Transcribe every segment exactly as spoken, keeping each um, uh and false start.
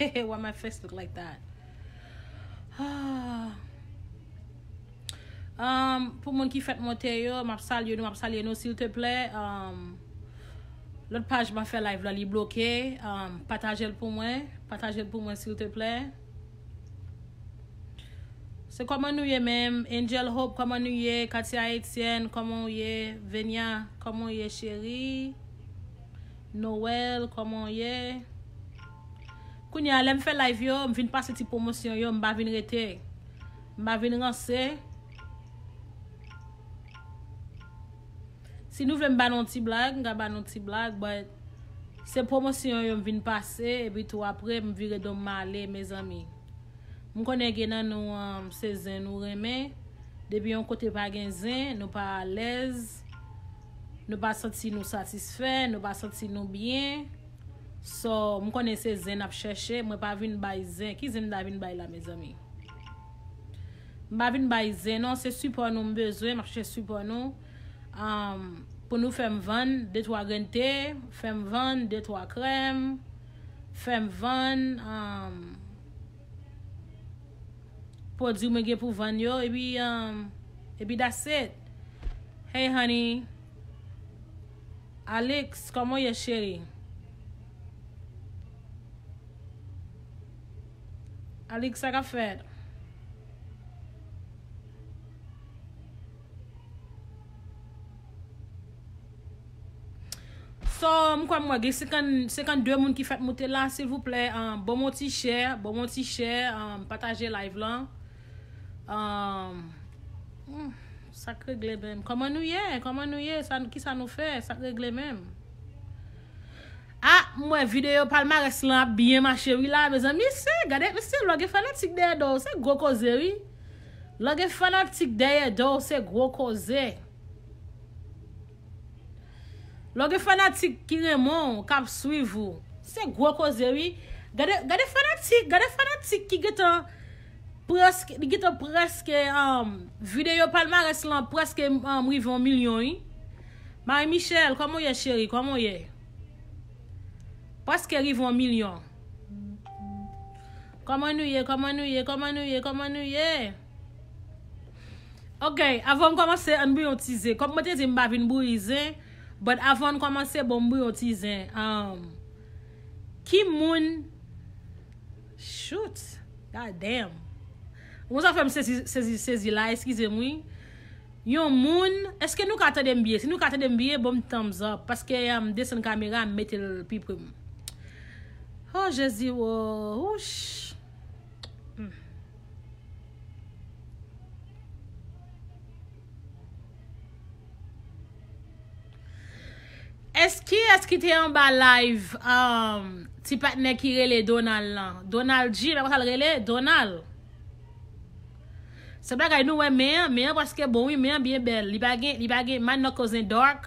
Why my face look like that? Ah. Um, pou moun ki fèk monte yo, m ap salye nou, m ap salye nou, silteplè. Um, lòt paj mwen fè live la, li bloke. Um, pataje l pou mwen. Pataje l pou mwen, silteplè. Se kòman nou ye menm? Angel Hope, kòman nou ye? Katia Etienne, kòman w ye? Venia, kòman w ye, cheri? Noël, kòman w ye? Kounye a, lè m fè live yo, m vin pase ti pwomosyon yo, m pa vin rete. M pa vin ranse. Si nou vle m ba nou ti blag, m ka ba nou ti blag, but se pwomosyon yo m vin pase, epi tou apre, m vire do m ale, mezanmi. M konnen gen nan nou, um, se zen nou renmen. Depi yon kote pa gen zen, nou pa alèz. Nou pa santi nou satisfè, nou pa santi nou byen. So, m konnen se zen n ap chèche, mwen pa vin bay zen. Ki zen m ta vin bay la, mezanmi? M pa vin bay zen, non, se sipò nou m bezwen, m ap chèche sipò nou. Um, pou nou fè m vann de twa grenn te, fè m vann de twa krèm, fè m vann, um, pwodui mwen gen pou vann yo, epi, um, epi that's it. Hey, honey. Alex, kòman w ye, cheri? Alex, sa k ap fèt? So, m kwè m wè gen senkant, senkannde moun ki fèk moute la, silvouplè, um, ban m yon ti share, ban m yon ti share, um, pataje live lan. Um, hmm, sa k regle menm? Kòman nou ye? Kòman nou ye? Sa, kisa nou fè? Sa k regle menm? Ah, m wè videyo palmarès lan ap byen mache wi la, mezanmi, se, gade, mesye, lè w gen fanatik dèyè do w, se gwo koze wi. Lè w gen fanatik dèyè do w, se gwo koze. Lè w gen fanatik ki renmen w, k ap swiv ou, se gwo koze wi. Gade, gade fanatik, gade fanatik ki gentan prèske, li gentan prèske, um, videyo palmarès lan prèske, um, rive yon milyon wi. Marie Michelle, kòman w ye, cheri? Kòman w ye? Prèske rive yon milyon. Kòman nou ye? Kòman nou ye? Kòman nou ye? Kòman nou ye? Ok, avan m kòmanse, ann bouyi yon ti zen. Kòm mwen te di m pa vin bouyi zen, but avan n kòmanse, bon, m bouyi yon ti zen. Um, ki moun Shoot. God damn. Bon, sa fè m sezi, sezi, sezi la, eskize m wi. Yon moun, èske nou ka tande m byen? Si nou ka tande m byen, ban m thumbs up. Paske, um, desann kamera, m mete l pi pre m. Oh, Jezi, wo, wouch. Hmm. Èske, èske te anba live, um, ti patnè ki rele Donald lan? Donald G, men konsa l rele? Donald. Se bagay nou wè men an, men an prèske bon wi, men an byen bèl. Li pa gen, li pa gen, my knuckles ain't dark.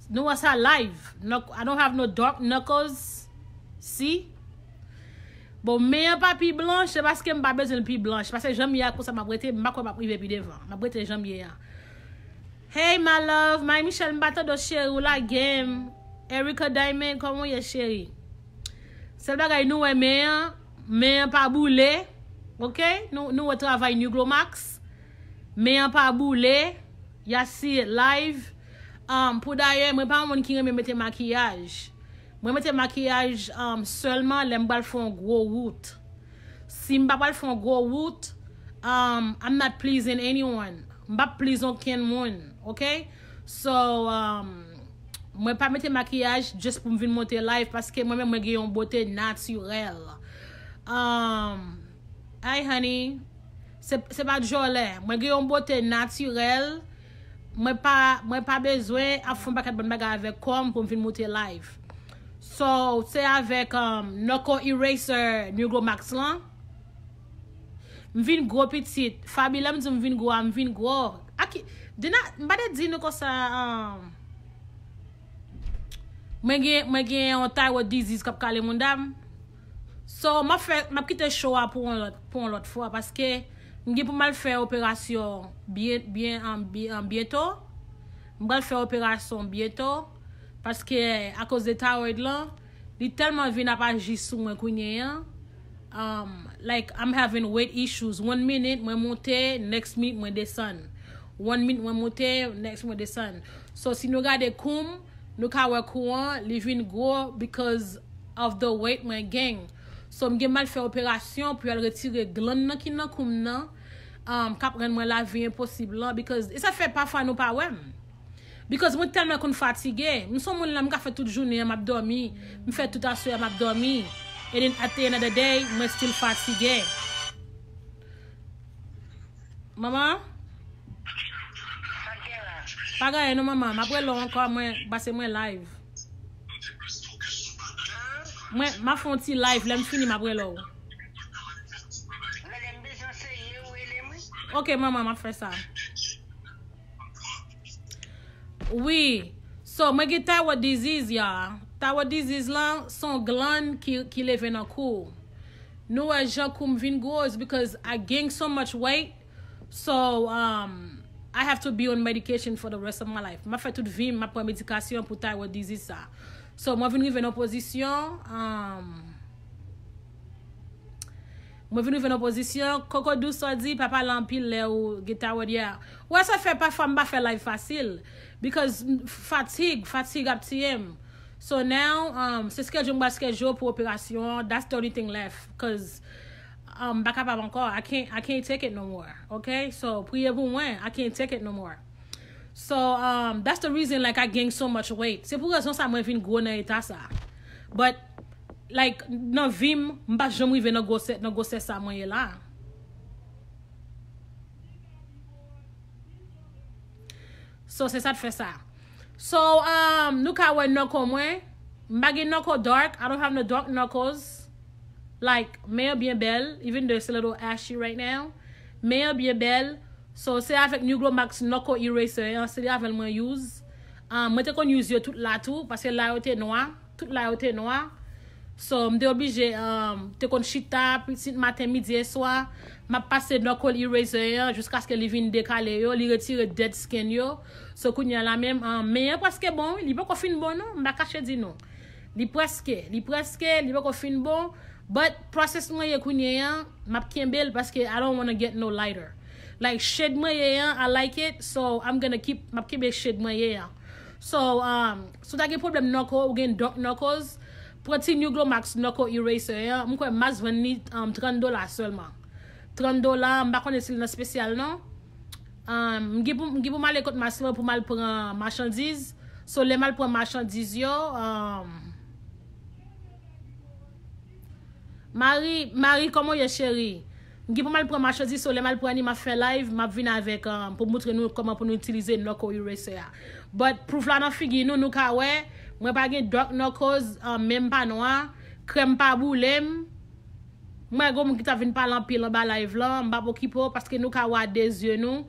Nou wè sa live. Knuck-, I don't have no dark knuckles. Si. Bon, men an pa pi blanch, se paske m pa bezwen l pi blanch. Paske jan m ye a konsa m ap rete, m pa kwè m ap rive pi devan. M ap rete jan m ye a. Hey, my love, Marie Michelle, m pa tande w, cheri, w lage m. Erica Diamond, kòman w ye, cheri? Sèl bagay nou wè men an, men an pa boule. Ok? Nou, nou wè travay Nuglomax. Men an pa boule. Y'all see it live. Um, pou dayè, mwen pa yon moun ki renmen mete makiyaj. Mwen mete makiyaj, um, sèlman lè m pral fè yon gwo wout. Si m pa pral fè yon gwo wout, um, I'm not pleasing anyone. M p ap please okenn moun, ok? So, um, mwen pa mete makiyaj just pou m vin monte live, paske mwen menm mwen gen yon bote natirèl. Um, hi, honey. Se, se pa djòlè. Mwen gen yon bote natirèl. Mwen pa, mwen pa bezwen ap fè yon pakèt bann bagay avèk kò m pou m vin monte live. So, se avèk, um, Knuckle Eraser Nuglomax lan. M vin gwo pitit. Fabi, lè m di m vin gwo a, m vin gwo. Aki, Dina, m pa te di nou konsa, um, mwen gen, mwen gen yon thyroid disease k ap kale mouda m. So, m ap fè, m ap kite show a pou yon lòt, pou yon lòt fwa, paske m gen pou m al fè operasyon byen, byen, an, byen, an, byento. M pral fè operasyon byento, paske akoz de thyroid lan, Li tèlman vin ap aji sou mwen kounye an. Um, like, I'm having weight issues. One minute, mwen monte, next minute, mwen desann. One minute, mwen monte, next, mwen desann. So, si nou gade kou m, nou ka wè kou an, li vin gwo because of the weight mwen gen. So, m gen mal fè operasyon pou y al retire glann nan ki nan kou m nan, um, k ap rann mwen lavi enposib lan, because, e sa fè pafwa nou pa wè m. Because mwen tèlman konn fatige. M se yon moun la, m ka fè tout jounen an, m ap dòmi. M fè tout aswè a, m ap dòmi. And then at the end of the day, mwen still fatige. Manman? Pa gen anyen non, manman. M ap rele w ankò, mwen, pase mwen live. Mwen, m ap fè yon ti live, lè m fini, m ap rele w. Ok, manman, m ap fè sa. Wi. So, mwen gen thyroid disease, ya. Thyroid disease lan, se yon glann ki, ki leve nan kou. Nou wè jan kou m vin gwo, it's because I gained so much weight. So, um, I have to be on medication for the rest of my life. M ap fè tout vi m, m ap pran medikasyon pou thyroid disease sa. So, mwen vin rive nan pozisyon, um, mwen vin rive nan pozisyon, Koko Dous sa di, pa pale anpil lè ou gen thyroid, yeah. Wè, sa fè pafwa m pa fè live fasil. Because fatig, fatig ap tiye m. So now, um, se schedule m pral schedule pou operasyon an. That's the only thing left. Cause, um, m pa kapab ankò. I can't, I can't take it no more. Ok? So, priye pou mwen. I can't take it no more. So, um, that's the reason, like, I gain so much weight. Se pou rezon sa mwen vin gwo nan eta sa. But, like, nan vi m, m pa janm rive nan gwosè, nan gwosè sa mwen ye la. So, se sa k fè sa. So, um, nou ka wè knuckle mwen. M pa gen knuckle dark. I don't have no dark knuckles. Like, men yo byen bèl, even though it's a little ashy right now. Men yo byen bèl. So, se avèk Nuglomax Knuckle Eraser an, se li avè l mwen use. Um, mwen te konn use yo tout la tou, paske la yo te nwa, tout la yo te nwa. So, m te oblije, um, te konn chita, pitit maten, midi e swa, m ap pase knuckle eraser an, jiskaske li vin dekale yo, li retire dead skin yo. So, kounye a la menm, um, men an prèske bon, wi, li poko fin bon, non, m pa kache di nou. Li prèske, li prèske, li poko fin bon. But process mwen ye kounye an, m ap kenbe l paske I don't wanna get no lighter. Like, shade mwen ye an, I like it, so I'm gonna keep, m ap kenbe shade mwen ye an. So, um, si w ta gen pwoblèm knuckle, ou gen dark knuckles, pran ti Nuglomax Knuckle Eraser an, m kwè m mas vann li, um, trant dola sèlman. Trant dola, m pa konnen si l nan spesyal non. Um, m gen pou, m gen pou m ale kot mas lan pou m al pran machandiz. So, lè m al pran machandiz yo, um, Mari, Mari, kòman w ye, cheri? M gen pou m al pran machandiz, so lè m al pran li, m ap fè live, m ap vin avèk, um, pou m montre nou kòman pou nou itilize knuckle eraser a. But, proof la nan figi nou, nou ka wè, mwen pa gen dark knuckles, um, men m pa nwa, krèm pa boule m. Mwen, gon moun ki t ap vin pale anpil anba live lan, m p ap okipe w, paske nou ka wè a de zye nou.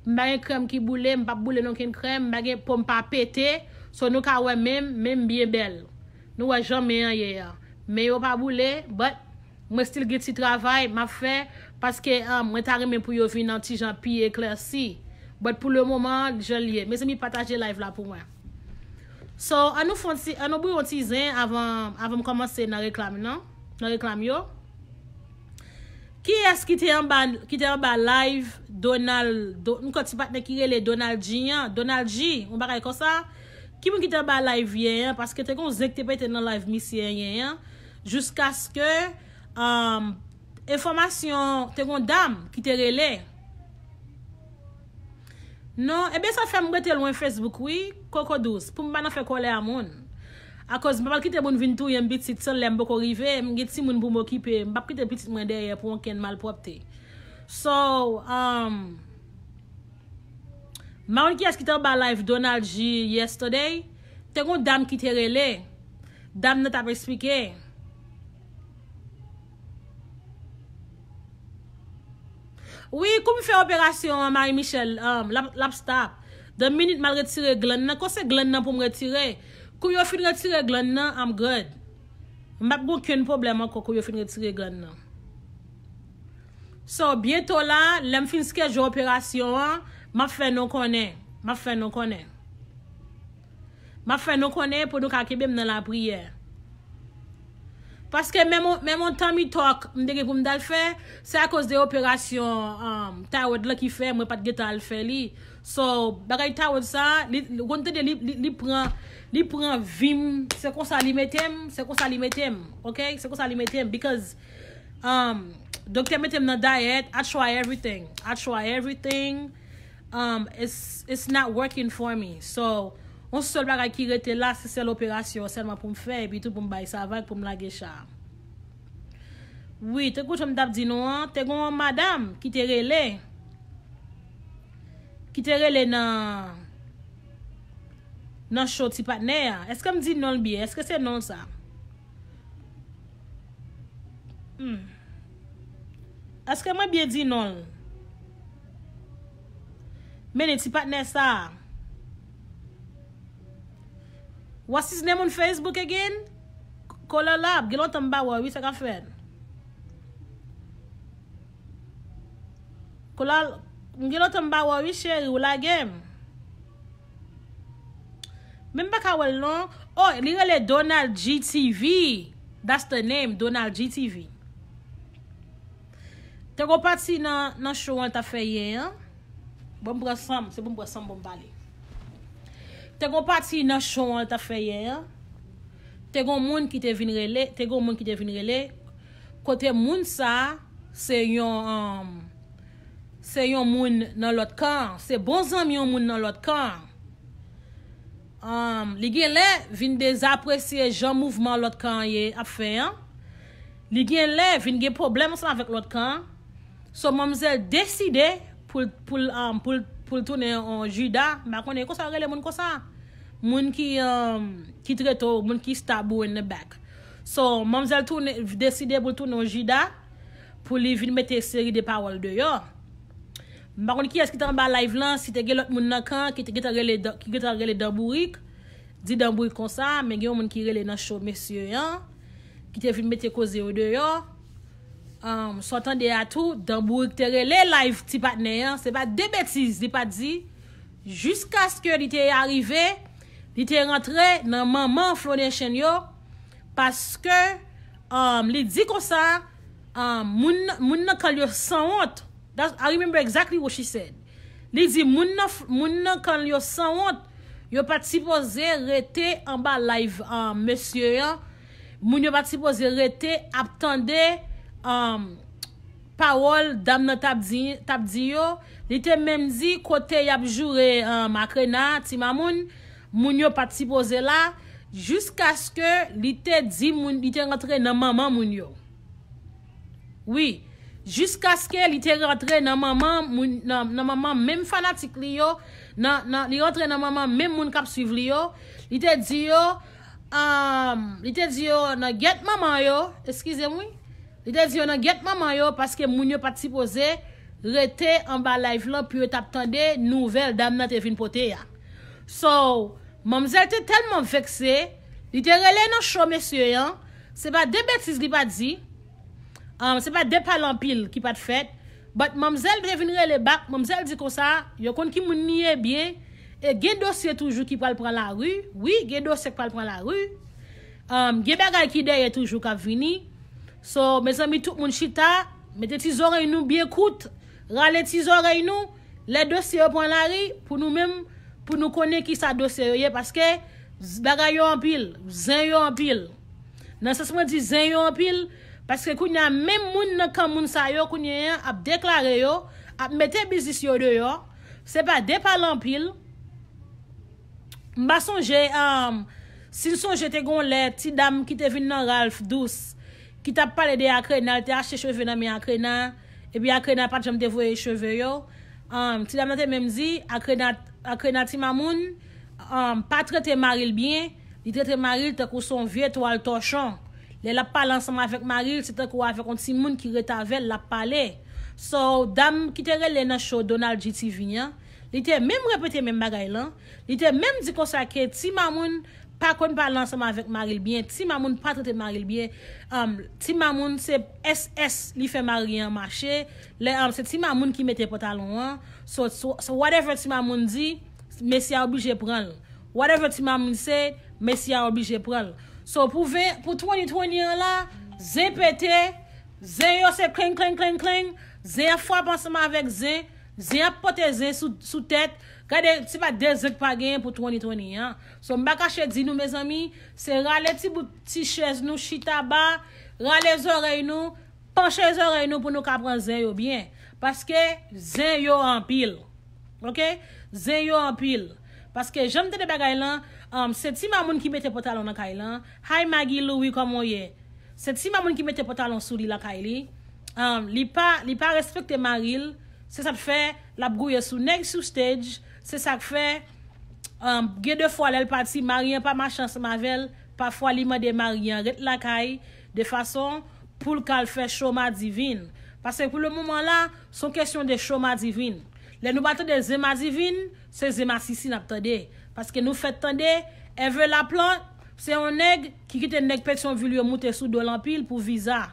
M pa gen krèm ki boule, m p ap boule nan okenn krèm, m pa gen po m pa pete, so nou ka wè men m, men m byen bèl. Nou wè jan men an ye a. Men yo pa boule, but mwen still gen ti travay m ap fè, paske, um, mwen ta renmen pou yo vin an ti jan pi eklèsi. But pou le moman, jan l ye. Mezanmi, pataje live la pou mwen. So, ann nou fè yon ti, ann nou bouyi yon ti zen avan, avan m kòmanse nan reklam nan, nan reklam yo. Kiyès ki te anba, ki te anba live Donald, Do-, m kwè ti patnè ki rele Donald G an, Donald G, yon bagay konsa? Ki moun ki te anba live yè an? Paske te gon zen ki te pete nan live misye yè an, jiskaske, um, enfòmasyon, te gon dam ki te rele. Non, ebyen sa fè m rete lwen Facebook wi, Koko Dous, pou m pa nan fè kòlè a moun. Akoz m pa pral kite moun vin touye m pitit san lè m poko rive, m gen timoun pou m okipe, m p ap kite pitit mwen dèyè pou okenn malpwòpte. So, um, m pa konn kiyès ki te anba live Donald G yesterday, te gon dam ki te rele, dam nan t ap eksplike. Wi, kou m fè operasyon an, Marie Michelle, um, l ap, l ap stop. The minute m al retire glann nan, kou se glann nan pou m retire. Kou yo fin retire glann nan, I'm good. M p ap gen okenn pwoblèm ankò kou yo fin retire glann nan. So, byento la, lè m fin schedule operasyon an, m ap fè nou konnen. M ap fè nou konnen. M ap fè nou konnen pou nou ka kenbe m nan lapriyè. Paske menm yon, menm yon tummy tuck m te gen pou m t al fè, se akoz de operasyon um, thyroid lan ki fè mwen pa t gentan al fè li. So, bagay thyroid sa, li, ou konn tande li, li, li pran, li pran vi m, se konsa li mete m, se konsa li mete m, ok? Se konsa li mete m, because um, doktè mete m nan diet, I try everything, I try everything, um, it's, it's not working for me. So, yon sèl bagay ki rete la, se sèl operasyon sèlman pou m fè, epi tou pou m bay sa vag, pou m lage cha. Wi, te kou jan m t ap di nou an, te gon yon madanm ki te rele, ki te rele nan, nan show ti patnè a. Èske m di non l byen? Èske se non l sa? Hmm. Èske mwen byen di non l? Men ti patnè sa. What's his name on Facebook again? Kola Lab, gen lontan m pa wè, wi, sa k ap fèt. Kola, m gen lontan m pa wè, wi, cheri, ou lage m. Men m pa ka wè l non. Oh, li rele Donald G T V. That's the name, Donald G T V. Te gon pati nan, nan show an l t ap fè yè an. Bon, m pran san m, se pou m pran san m pou m pale. Te gon pati nan show an l t ap fè yè an. Te gon moun ki te vin rele, te gon moun ki te vin rele. Kote moun sa, se yon, um, se yon moun nan lòt kan. Se bon zanmi yon moun nan lòt kan. Um, li gen lè vin dezapresye jan mouvman lòt kan an ye ap fè an. Li gen lè vin gen pwoblèm ansanm avèk lòt kan an. So, manmzèl deside pou l, pou l, um, pou l, pou l tounen yon Jida. M pa konnen konsa yo rele moun konsa. Moun ki, um, ki trete w, moun ki stab ou in the back. So, manmzèl tounen, deside pou l tounen yon Jida, pou li vin mete seri de pawòl deyò. M pa konn kiyès ki te anba live lan, si te gen lòt moun nan kan ki te gentan rele dan, ki gentan rele Dan Bourik, di Dan Bourik konsa, men gen yon moun ki rele nan show mesye an, ki te vin mete koze yo deyò. Um, sa w tande a tou, Dan Bourik te rele live ti patnè an, se pa de betiz li pa t di, jiskaske li te arive, li te rantre nan manman Flonation yo, paske, um, li di konsa, um, moun, moun nan kan l yo sanwont. That's, I remember exactly what she said. Li di moun nan, moun nan kan l yo sanwont, yo pa t sipoze rete anba live, um, mesye an. Moun yo pa t sipoze rete ap tande, um, pawòl dam nan t ap di, t ap di yo. Li te menm di kote y ap joure, um, Makrena, Ti Mamoun, moun yo pa t sipoze la, jiskaske li te di moun, li te rantre nan manman moun yo. Wi, jiskaske li te rantre nan manman moun, nan, nan manman menm fanatik li yo, nan, nan, li rantre nan manman menm moun k ap swiv li yo, li te di yo, um, li te di yo nan gyèt manman yo, eskize m wi, li te di yo nan gyèt manman yo paske moun yo pa t sipoze rete anba live lan pou yo t ap tande nouvèl dam nan te vin pote a. So, manmzèl te tèlman vekse, li te rele nan show mesye an, se pa de betiz li pa t di, um, se pa de pale anpil ki pa t fèt, but manmzèl te vin rele back, manmzèl di konsa, yo konn ki moun li ye byen, e gen dosye toujou ki pral pran lari, wi, gen dosye k pral pran lari, um, gen bagay ki dèyè toujou k ap vini. So, mezanmi, tout moun chita, mete ti zòrèy nou byen kout, rale ti zòrèy nou, lè dosye yo pran lari, pou nou menm, pou nou konnen ki sa dosye yo ye, paske z-, bagay yo anpil, zen yo anpil. Nan sans mwen di zen yo anpil, paske kounye a menm moun nan kan moun sa yo, kounye a ap deklare yo, ap mete biznis yo deyò, se pa de pale anpil. M pa sonje, um, si n sonje te gon lè, ti dam ki te vin nan Ralph Douce, ki t ap pale de Akrena, l te achte cheve nan men Akrena, epi Akrena pa t janm te voye cheve yo. Um, ti dam nan te menm di, Akrena, Akrena Ti Mamoun, um, pa trete mari l byen, li trete mari l tankou se yon vye twal tòchon. Lè l ap pale ansanm avèk mari l, se tankou avèk yon timoun ki ret avè l, l ap pale. So, dam ki te rele nan show Donald G T V an, li te menm repete menm bagay lan. Li te menm di konsa ke Ti Mamoun pa konn pale ansanm avèk mari l byen. Ti Mamoun pa trete mari l byen. Um, Ti Mamoun se S S li fè mari an mache. Lè, um, se Ti Mamoun ki mete pantalon an. So, so, so whatever Ti Mamoun di, mesye a oblije pran l. Whatever Ti Mamoun se, mesye a oblije pran l. So pou ven pou twenty twenty an la, zen pete, zen yo se klenk klenk klenk klenk, zen ap frape ansanm avèk zen, zen ap pote zen sou, sou tèt. Gade, se pa de zen k pa genyen pou twenty twenty an. So m pa kache di nou, mezanmi, se rale ti bout ti chèz nou chita ba, rale zòrèy nou, panche zòrèy nou pou nou ka pran zen yo byen. Paske zen yo anpil. Oke? Zen yo anpil. Paske jan m tande bagay lan, um, se ti mamoun ki mete pantalon nan kay lan. Hi Maggie Louis, kòman w ye? Se ti mamoun ki mete pantalon sou li lakay li. Um, li pa, li pa respekte mari l. Se sa k fè l ap gouye sou nèg sou stage. Se sa k fè, um, gen de fwa lè l pati, mari an pa mache ansanm avè l. Pafwa li mande mari an ret lakay de fason pou l ka al fè cho Madivin. Paske pou le moman la, se yon kesyon de cho Madivin. Lè nou pa tande zen Madivin, se zen masisi n ap tande. Paske nou fèk tande Hervé Laplante, se yon nèg ki kite nèg Petyonvil yo moute sou do l anpil pou viza.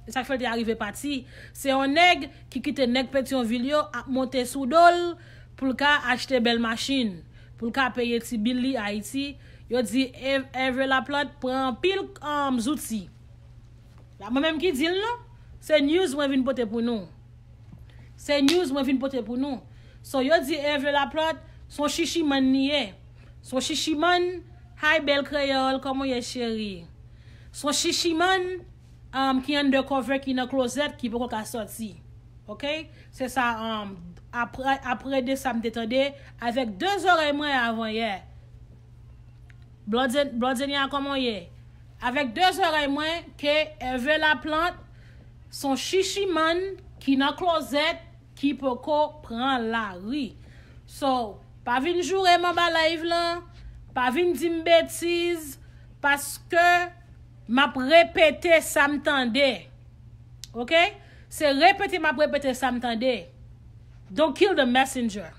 Se sa k fè l te arive pati. Se yon nèg ki kite nèg Petyonvil yo ap monte sou do l pou l ka achte bèl machin, pou l ka peye ti bil li Ayiti. Yo di Hervé Laplante pran anpil, um, zouti. La mwen menm ki di l non. Se news mwen vin pote pou nou. Se news mwen vin pote pou nou. So yo di Hervé Laplante, se yon chichimann li ye. Se yon chichimann, hi bèl kreyòl, kòman w ye cheri? Se yon chichimann, um, ki undercover, ki nan klozèt, ki poko ka sòti. Oke? Se sa, um, apre, apre de sa m te tande, avèk de zòrèy mwen avan yè. Blondenia, kòman w ye? Avèk de zòrèy mwen ke Hervé Laplante se yon chichimann ki nan klozèt, ki poko pran lari. So, pa vin joure m anba live lan, pa vin di m betiz, paske m ap repete sa m tande. Oke? Se repete m ap repete sa m tande. Don't kill the messenger.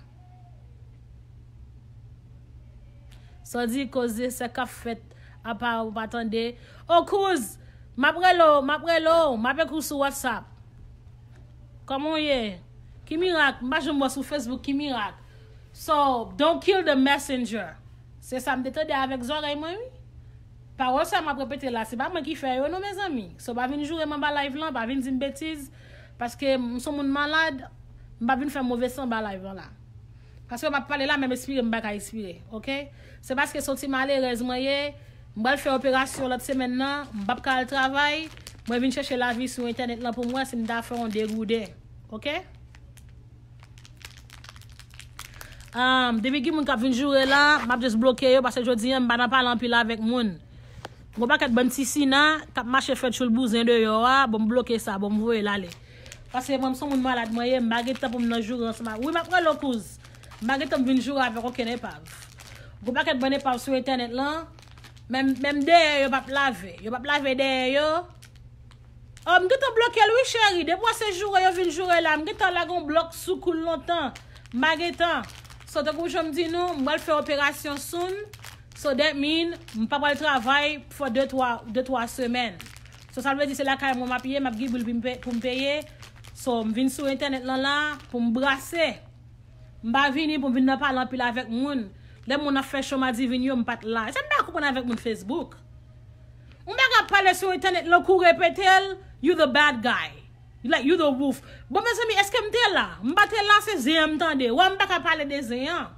San di koze sa k ap fèt apa ou pa tande. O kouz, m ap rele w, m ap rele w, m ap ekri w sou WhatsApp. Kòman w ye? Ki mirak? M pa janm wè sou Facebook, ki mirak? So, don't kill the messenger. Se sa m te tande avèk zòrèy mwen, wi. Pawòl sa m ap repete la, se pa mwen ki fè yo non, mezanmi. So, pa vin joure m anba live lan, pa vin di m betiz, paske m se yon moun malad, m pa vin fè move san anba live lan la. Paske m ap pale la, men m espire m pa ka espire, oke? Se paske se yon ti malerèz mwen ye, m pral fè operasyon lòt semèn nan, m p ap ka al travay, mwen vin chèche lavi sou entènèt lan pou m wè si m ta fè yon degouden, oke? Um, depi gen moun k ap vin joure la, m ap just bloke yo, paske jodi a, m pa nan pale anpil avèk moun. Gon pakèt bann ti sina k ap mache fè tchoul bouzen deyò a, bon, m bloke sa, bon, m voye l ale. Paske mwen, m se yon moun malad mwen ye, m pa gen tan pou m nan joure ansanm ak, wi, m ap rele w kouz. M pa gen tan pou m vin joure avèk okenn epav. Gon pakèt bann epav sou entènèt lan, menm, menm dèyè yo p ap lave. Yo p ap lave dèyè yo. Oh, m gentan bloke l wi, cheri. Depi w se joure yo vin joure la, m gentan lage yon blòk sou kou l lontan. M pa gen tan. So, tankou jan m di nou, m pral fè operasyon soon. So, that mean, m pa pral travay for de twa, de twa semèn. So, sa vle di se lakay mwen m ap ye, m ap gen bil pou m pe-, pou m peye. So, m vin sou entènèt lan la pou m brase. M pa vini pou m vin nan pale anpil avèk moun. Lè moun ap fè cho Madivin yo, m pa t la. E sa m pa ka konprann avèk moun Facebook. Ou pa ka pale sou entènèt lan kou repete l, you the bad guy. You like, you the wolf. Bon, mezanmi, èske m te la? M pa te la, se zen an m tande. Wè, m pa ka pale de zen an.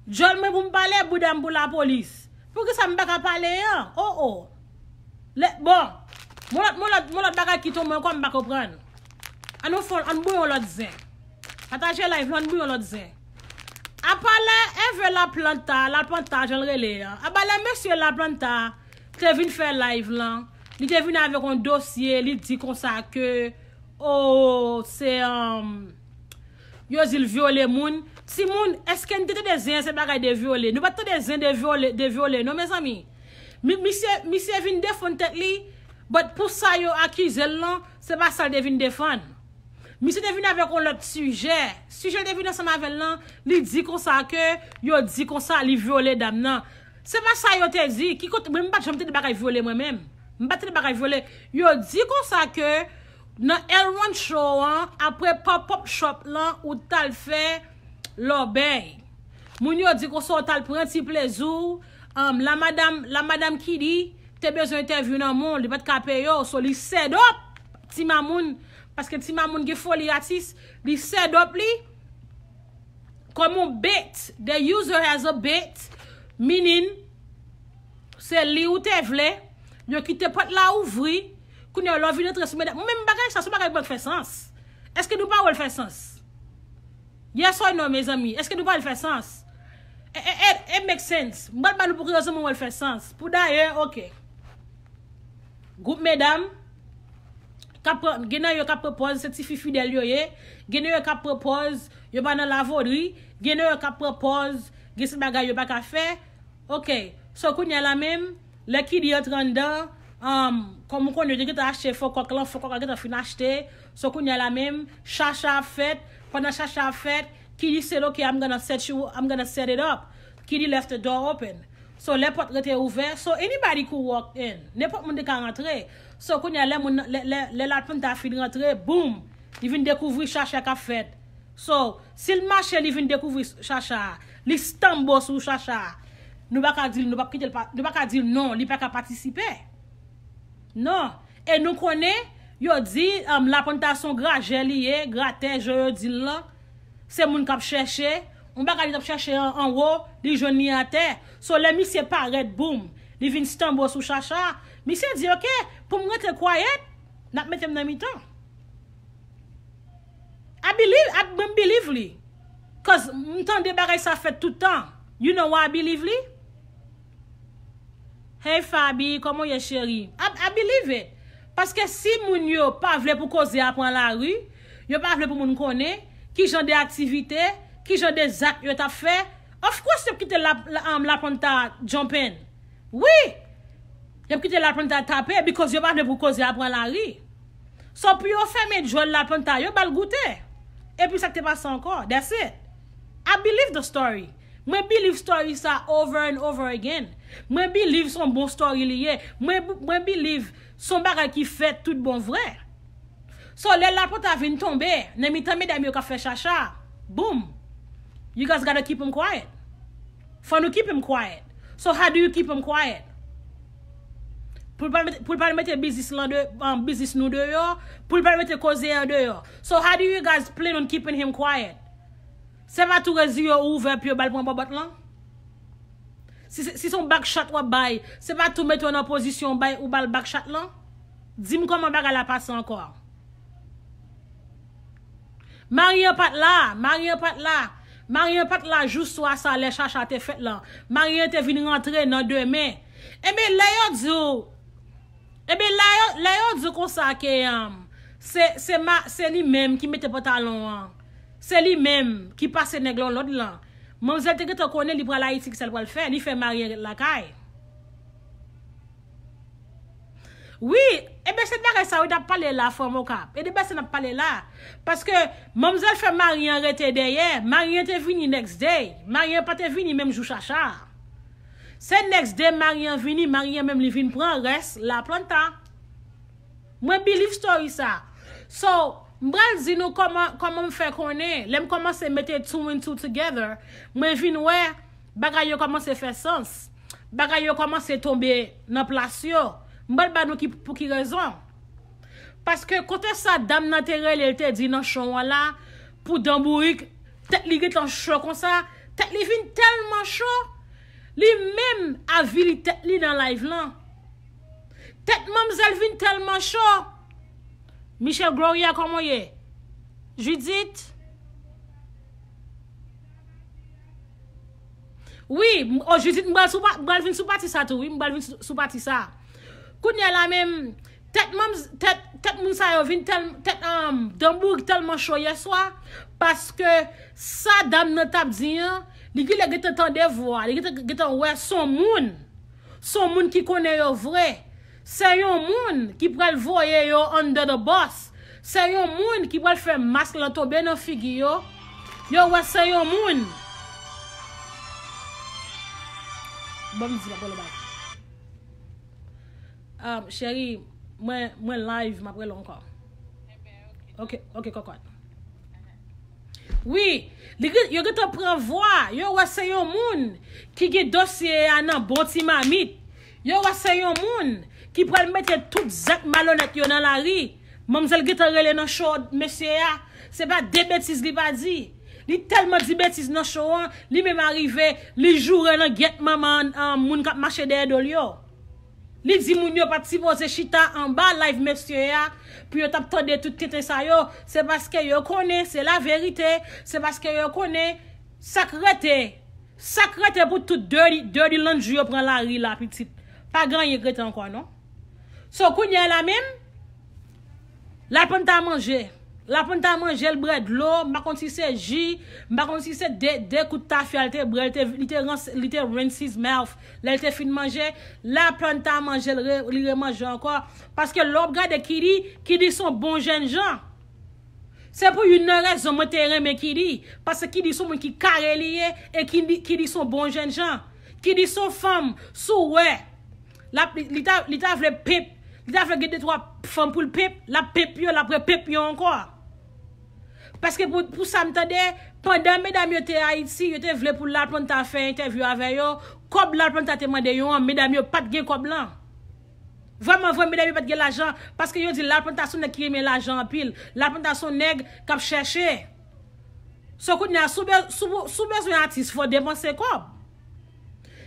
Djòl mwen pou m pale, bouda m pou lapolis. Poukisa m pa ka pale an? Oh, oh. Lè, bon, mon lòt, mon lòt, mon lòt bagay ki tonbe ankò, m pa konprann. Ann nou fè, ann bouyon lòt zen. Pataje live lan, ann bouyon lòt zen. Apa lè Hervé Laplanta, Laplanta, jan l rele an. Apa lè mesye Laplanta te vin fè live lan, li te vin avèk yon dosye, li di konsa ke, oh, se, um, yo di l vyole moun. Timoun, èske n te tande zen an se bagay de vyole? Nou pa t tande zen de vyole, de vyole, non, mezanmi. Mi-, misye, misye vin defann tèt li, but pou sa yo akize l lan, se pa sa l te vin defann. Misye te vin avèk yon lòt sijè. Sijè l te vin ansanm avè l lan, li di konsa ke yo di konsa li vyole dam nan. Se pa sa yo te di. Ki kote, mwen, m pa t janm tande bagay vyole mwen menm. M pa t tande bagay vyole. Yo di konsa ke nan L one show an, apre pop-up shop lan, ou t al fè lòbèy. Moun yo di konsa ou t al pran ti plezi w, um, la madam, la madam Kidi te bezwen entèvyou nan moun, li pa t ka peye yo, so li set up Ti Mamoun, paske Ti Mamoun gen foli atis, li set up li kòm yon bait. They use her as a bait, meaning se li ou te vle, yo kite pòt la ouvri, kounye a lè w vin antre sou medam, mwen menm bagay sa, se yon bagay ki pa t fè sans. Èske nou pa wè l fè sans? Yes or no, mezanmi? Èske nou pa wè l fè sans? E, e, e, e make sense. M pral ba nou pou ki rezon mwen wè l fè sans. Pou dayè, oke. Gwoup medam, k ap pran, gen nan yo k ap pran pòz, se tifi fidèl yo ye. Gen nan yo k ap pran pòz, yo pa nan lavodri. Gen nan yo k ap pran pòz, gen sèten bagay yo pa ka fè. Oke. So, kounye a la menm, lè Kidi antre anndan, um, kòm ou konnen, yo te gentan achte fo kòk lan, fo kòk lan gentan fin achte. So, kounye a la menm, chacha ap fèt. Pandan chacha ap fèt, Kidi said, "Okay, I'm gonna set you, I'm gonna set it up." Kidi left the door open. So, lè pòt rete ouvè, so anybody could walk in. Nenpòt moun te ka rantre. So, kounye a, lè moun, lè, lè, lè la planta fin rantre, boom! Li vin dekouvri chacha k ap fèt. So, si l mache, li vin dekouvri chacha a, li stanbo sou chacha a, nou pa ka di l, nou p ap kite l pa, nou pa ka di l non, li pa ka patisipe. Non. E nou konnen, yo di, um, la planta se yon grajè li ye, gratè, jan yo di l lan. Se moun k ap chèche. Yon bagay li t ap chèche an, anwo, li jwenn li atè. So, lè misye parèt, boom, li vin stanbo sou chacha. Misye di, "Oke, pou m rete quiet, n ap mete m nan mitan." I believe, I, mwen believe li. 'Cause m tande bagay sa fèt tout tan. You know why I believe li? Hey Fabi, kòman w ye cheri? I, I believe it. Paske si moun yo pa vle pou koze a pran lari, yo pa vle pou moun konnen ki jan de aktivite, ki jan de zak yo t ap fè, of course yo kite la, la, um, la planta jump in. Wi! Yo kite la planta tape because yo pa vle pou koze a pran lari. So pou yo fèmen djòl la planta, yo ba l goute. Epi sa k te pase ankò. That's it. I believe the story. Mwen believe story sa over and over again. Mwen believe se yon bon story li ye. Mwen, mwen believe se yon bagay ki fèt tout bon vre. So, lè la planta vin tonbe, nan mitan medam yo k ap fè chacha, boom! You guys gotta keep him quiet. Fò nou keep him quiet. So, how do you keep him quiet? Pou l pa mete, pou l pa mete biznis lan de, um, biznis nou deyò, pou l pa mete koze an deyò. So, how do you guys plan on keeping him quiet? Se pa tou rezi yo ouvè pye yo ba l pran bòbòt lan? Si, si, si se yon back shot w ap bay, se pa tou mete w nan pozisyon w bay, ou ba l back shot lan? Di m kòman bagay la pase ankò. Mari an pa t la, mari an pa t la. Mari an pa t la jou swa sa lè chacha te fèt lan. Mari an te vin rantre nan demen. Ebyen, lè yo di w, Ebyen, lè yo, lè yo di konsa ke, um, se, se ma, se li menm ki mete pantalon an, se li menm ki pase nèg lan lòd lan, manmzèl te gentan konnen li pral Ayiti, kisa l pral fè, li fè mari an ret lakay. Wi, ebyen, se bagay sa yo t ap pale la, frè m Okap. E de bagay sa n ap pale la. Paske manmzèl fè mari an rete dèyè, mari an te vini next day, mari an pa te vini menm jou chacha a. Se next day mari an vini, mari an menm li vin pran rès la planta. Mwen believe story sa. So, m pral di nou kòman, kòman m fè konnen. Lè m kòmanse mete two and two together, mwen vin wè bagay yo kòmanse fè sans. Bagay yo kòmanse tonbe nan plas yo. M pral ba nou ki, pou ki rezon. Paske kote sa dam nan te rele, l te di nan cho an la, pou Dan Bourik, tèt li gentan cho konsa, tèt li vin tèlman cho, li menm avili tèt li nan live lan. Tèt manmzèl vin tèlman cho. Michelle Gloria, kòman w ye? Judith? Wi, m, o, Judith, m pral sou pa, m pral vin sou pati sa tou, wi, m pral vin sou, sou pati sa. Kounye a la menm, tèt manm, tèt, tèt moun sa yo vin tèl, tèt, um, Dan Bourik tèlman cho yè swa, paske sa dam nan t ap di an, li genlè gentan tande vwa, li gentan, gentan wè se yon moun. Se yon moun ki konnen yo vre. Se yon moun ki pral voye yo under the bus. Se yon moun ki pral fè mask lan tonbe nan figi yo. Yo wè se yon moun. Bon, m di la, bon, le bagay. Um, cheri, mwen, mwen live, m ap rele w ankò. Ok, ok, kòkòt. Wi, li gen- yo gentan pran vwa, yo wè se yon moun ki gen dosye a nan bon ti mamit. Yo wè se yon moun ki pral mete tout zak malonèt yo nan lari. Manmzèl gentan rele nan cho mesye a. Se pa de betiz li pa di. Li tèlman di betiz nan cho an, li menm arive, li joure nan gyèt manman an, moun k ap mache dèyè do l yo. Li di moun yo pa t sipoze chita anba live mesye a pou yo t ap tande tout tenten sa yo. Se paske yo konnen se laverite, se paske yo konnen sa k rete. Sa k rete pou tout dirty, dirty landjou yo pran lari la, pitit. Pa gen anyen k rete ankò, non. So, kounye a la menm, l al pran ta manje. L al pran ta manje, l bwè dlo, m pa konn si se ji, m pa konn si se de, de kout tafya l te bwè, l te, li te, rans- li te rinse his mouth. Lè l te fin manje, l al pran ta manje, l re- li remanje ankò. Paske lè w ap gade Kidi, Kidi se yon bon jènjan. Se pou youn nan rezon mwen te renmen Kidi. Paske Kidi se yon moun ki kare li ye, e Kidi, Kidi se yon bon jènjan. Kidi se yon fanm, si w wè, l ap- li, li ta, li ta vle pimp, li ta vle gen de twa fanm pou l pimp, l ap pimp yo, l ap repimp yo ankò. Paske pou, pou sa m tande, pandan medam yo te Ayiti, yo te vle pou Laplanta fè entèvyou avè yo, kòb Laplanta te mande yo an, medam yo pa t gen kòb lan. Vrèman vre, medam yo pa t gen lajan, paske yo di Laplanta se yon nèg ki renmen lajan anpil. Laplanta se yon nèg k ap chèche. So, kounye a, si w be- si w- si w bezwen atis, fò w depanse kòb.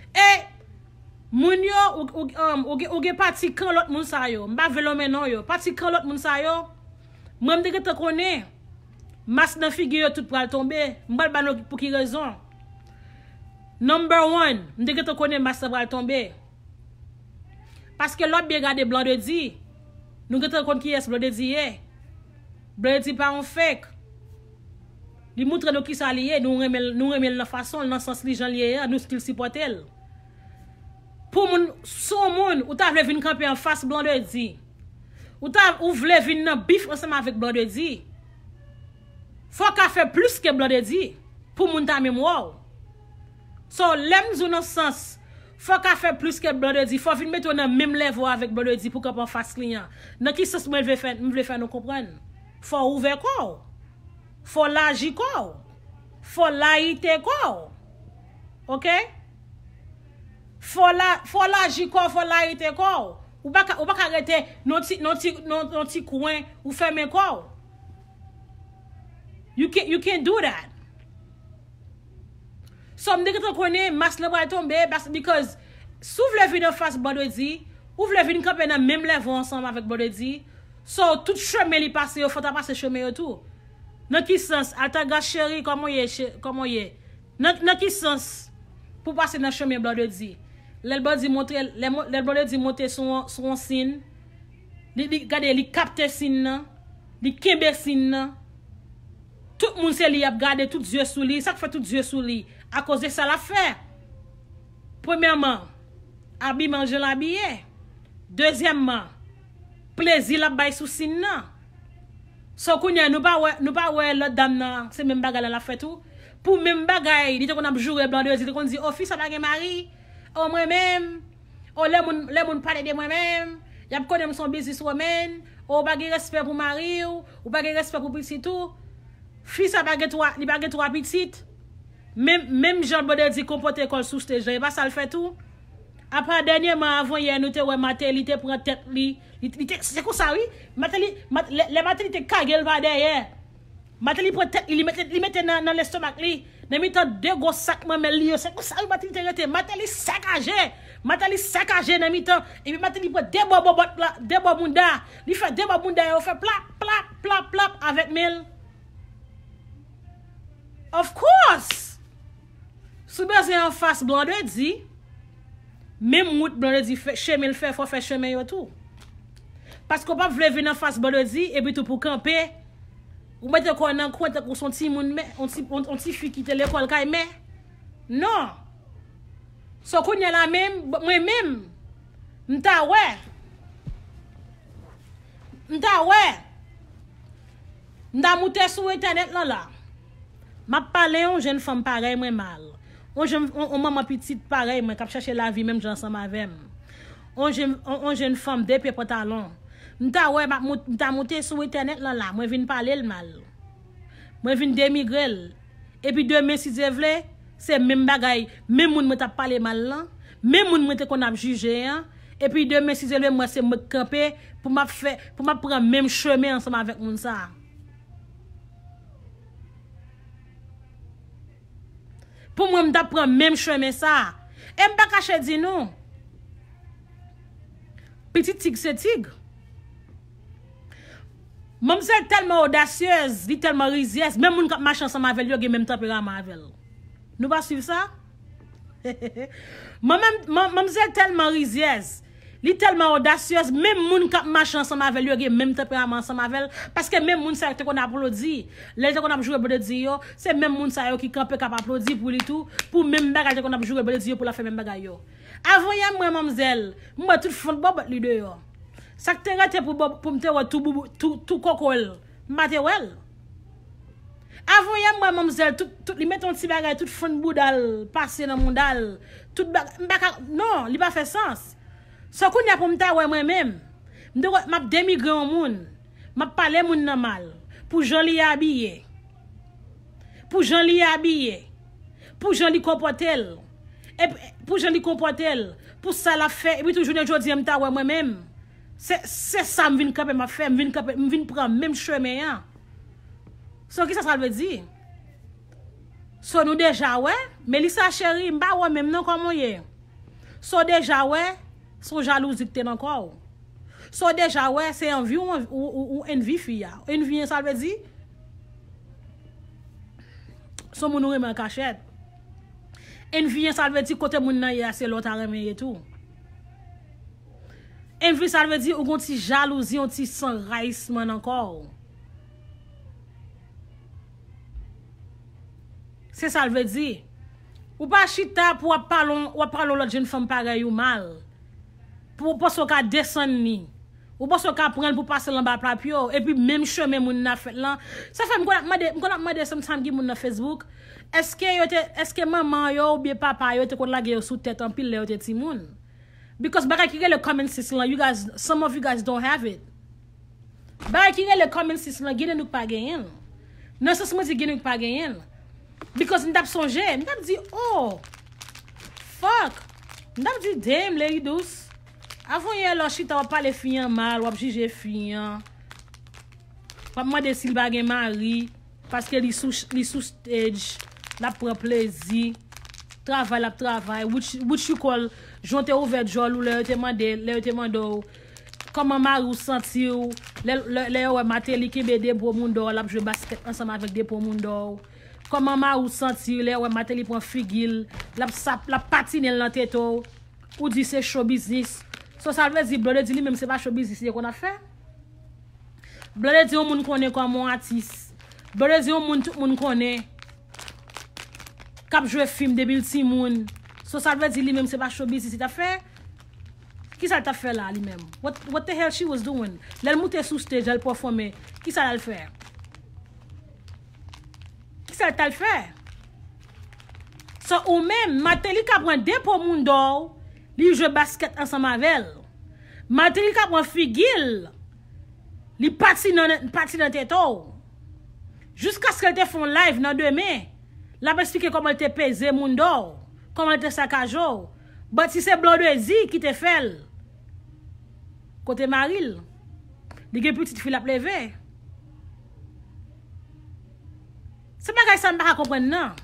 E moun yo, ou, ou, um, ou, gen- ou gen pati kan lòt moun sa yo. M pa vle lonmen non yo. Pati kan lòt moun sa yo, mwen m te gentan konnen mas nan figi yo tout pral tonbe. M pral ba nou pou ki rezon. Number one, m te gentan konnen mas nan pral tonbe. Paske lè w ap byen gade Blondedy, nou gentan konn kiyès Blondedy ye. Blondedy pa yon fake. Li montre nou kisa li ye, nou renmen l- nou renmen l nan fason l, nan sans li, jan l ye a, nou still sipòte l. Pou moun, si w moun, ou ta vle vin kanpe anfas Blondedy, ou ta ou vle vin nan bif ansanm avèk Blondedy, fò w ka fè plis ke Blondedy pou moun ta menm wè w. So, lè m di w nan sans, fò w ka fè plis ke Blondedy, fò w vin mete w nan menm lèvè avèk Blondedy pou kanpe anfas li an. Nan ki sans mwen vle fè, m vle fè nou konprann? Fò w ouvè kò w. Fò w laji kò w. Fò w layite kò w. Oke? Fò w la- fò w laji kò w, fò w layite kò w. Ou pa ka, ou pa ka rete nan ti, nan ti, nan, nan ti kwen, ou fèmen kò w. You can, you can do that. So, m te gentan konnen mas lan pral tonbe, bas- because si w vle vin anfas Blondedy, ou vle vin kanpe nan menm lèvè ansanm avèk Blondedy, so, tout chemen li pase yo, fò w ta pase chemen yo tou. Nan ki sans? Altagrace cheri, kòman w ye, che- kòman w ye? Nan, nan ki sans pou w pase nan chemen Blondedy? Lè l Blondedy montre, lè, mo- lè l Blondedy monte sou yon- sou yon sin, li, li, gade, li kapte sin nan, li kenbe sin nan. Tout moun se li y ap gade, tout zye sou li. Sa k fè tout zye sou li? Akoz de sa l ap fè. Premyèman, abiman jan l abiye. Dezyèmman, plezi l ap bay sou sin nan. So, kounye a, nou pa wè, nou pa wè lòt dam nan, se menm bagay la l ap fè tou. Pou menm bagay, li te konn ap joure Blondedy, li te konn di, "O, fi sa pa gen mari. O, mwen menm. O, lè moun, lè moun pale de mwen menm, y ap konnen m se yon business woman. O, ou pa gen respè pou mari w, ou pa gen respè pou pitit ou." Fi sa pa gen twa, li pa gen twa pitit. Menm, menm jan Blondedy konpòte kò l sou stage la, e pa sa l fè tou? Apa dènyèman, avan yè, nou te wè Martelly te pran tèt li. Li, li te, se konsa, wi. Martelly, Mat- lè, lè Martelly te kage l pa dèyè, Martelly pran tèt li, li mete, li mete nan, nan lestomak li. Nan mitan de gwo sak manmèl li yo. Se konsa, wi, Martelly te rete. Martelly sakaje. Martelly sakaje nan mitan. Epi Martelly pran de bò bòbòt la, de bò bounda. Li fè de bò bounda yo fè plap, plap, plap, plap avèk men l. Of course! Si w bezwen anfas Blondedy, menm wout Blondedy fè, chemen l fè, fò w fè chemen yo tou. Paske w p ap vle vin anfas Blondedy, epi tou pou kanpe, ou mete kò w nan kwen tankou se yon timoun, men, yon ti, yon, yon ti fi ki te lekòl kay mè. Non. So, kounye a la menm, mwen menm, m ta wè. M ta wè. M ta moute sou entènèt lan la. M ap pale yon jèn fanm parèy mwen mal. Yon jèn, yon, yon manman pitit parèy mwen k ap chache lavi menm jan ansanm avè m. Yon jèn, yon, yon jèn fanm de pye pantalon. M ta wè, m ap mout- m ta moute sou entènèt lan la, mwen vin pale l mal. Mwen vin denigre l. Epi demen, si Dye vle, se menm bagay, menm moun mwen t ap pale mal lan, menm moun mwen te konn ap jije an, epi demen, si Dye vle, mwen se mwen k kanpe pou m ap fè, pou m ap pran menm chemen ansanm avèk moun sa a. Pou mwen, m t ap pran menm chemen sa a. E m pa kache di nou, pitit tig se tig. Manmzèl tèlman odasyèz, li tèlman rizyèz, menm moun k ap mache ansanm avè l yo gen menm tanperaman avè l. Nou pa swiv sa? Manman, man- manmzèl tèlman rizyèz, li tèlman odasyèz, menm moun k ap mache ansanm avè l yo gen menm tanperaman ansanm avè l, paske menm moun sa yo te konn aplodi lè l te konn ap joure Blondedy yo, se menm moun sa yo ki kanpe k ap aplodi pou li tou, pou menm bagay l te konn ap joure Blondedy yo pou l ap fè menm bagay yo. Avanyè m wè manmzèl, m wè tout fon bòbòt li deyò. Sa k te rete pou bòb- pou m te wè tou boubou, tou, tou koko l, m pa te wè l. Avanyè m wè manmzèl, tout, tout, li mete yon ti bagay, tout fon bouda l pase nan mouda l, tout bagay, m pa ka, non, li pa fè sans. So kounye a pou m ta wè mwen menm, m te wè m ap denigre yon moun, m ap pale moun nan mal, pou jan li abiye, pou jan li abiye, pou jan li konpòte l, epi pou jan li konpòte l, pou sa l ap fè, epi tou jounen jodi a m ta wè mwen menm. Se, se sa m vin kanpe m ap fè, m vin kanpe, m vin pran menm chemen an. So kisa sa vle di? So nou deja wè, Melissa cheri, m pa wè menm non kòman w ye. So deja wè, se yon jalouzi k te nan kò w. So deja wè, se anvi ou, ou, ou, ou envi fi a. Envi an sa vle di? Se yon moun ou renmen an kachèt. Envi an sa vle di kote moun nan ye a se la w ta renmen ye tou. Envi sa vle di ou gon ti jalouzi, yon ti san rayisman nan kò w. Se sa l vle di. Ou pa chita pou w ap pale w ap pale yon lòt jenn fanm parèy ou mal. Pou w panse w ka desann li. Ou panse w ka pran l pou pase l anba pla pye w. Epi menm chemen moun nan ap fèt lan. Sa fè m konn ap mande, m konn ap mande sometime ki moun nan Facebook, èske yo te, èske manman yo oubyen papa yo te konn lage yo sou tèt anpil lè yo te timoun? Because bagay ki rele common sense lan, you guys, some of you guys don't have it. Bagay ki rele common sense lan, gen de nou k pa genyen l. Nan sans mwen di gen de nou k pa genyen l. Because m t ap sonje, m t ap di, oh, fuck. M t ap di, damn, Lady Douce. Avanyè lè w chita w ap pale fi an mal, w ap jije fi an. W ap mande si l pa gen mari, paske li sou, li sou stage, l ap pran plezi. Travay l ap travay. Which, which you call, jan w te ouvè djòl ou lè yo te mande, lè yo te mande w kòman mari w santi w, lè, lè, lè yo wè Martelly kenbe de po moun dò, l ap jwe baskèt ansanm avèk de po moun dò. Kòman mari w santi w lè yo wè Martelly pran figi l, l ap sap, l ap patinen l nan tete w. Ou di se show business. So sa vle di Blondedy li menm se pa show business li te konn ap fè? Blondedy yon moun konnen kòm yon atis. Blondedy yon moun tout moun konnen k ap jwe fim depi l timoun. So sa vle di li menm se pa show business li t ap fè? Kisa l t ap fè la li menm? What, what the hell she was doing? Lè l moute sou stage, lè l pèfòme, kisa l al fè? Kisa l t al fè? So ou menm, Martelly ka pran de po moun dò w, li jwe baskèt ansanm avè l. Martelly ka pran figi l, li pati nan, pati nan tete w. Jiskaske l te fè yon live nan demen, l ap eksplike kòman l te peze moun dò w, kòman l te sakaje w. But si se Blondedy ki te fè l, kote mari l? Li gen pitit fi l ap leve. Se bagay sa m pa ka konprann nan.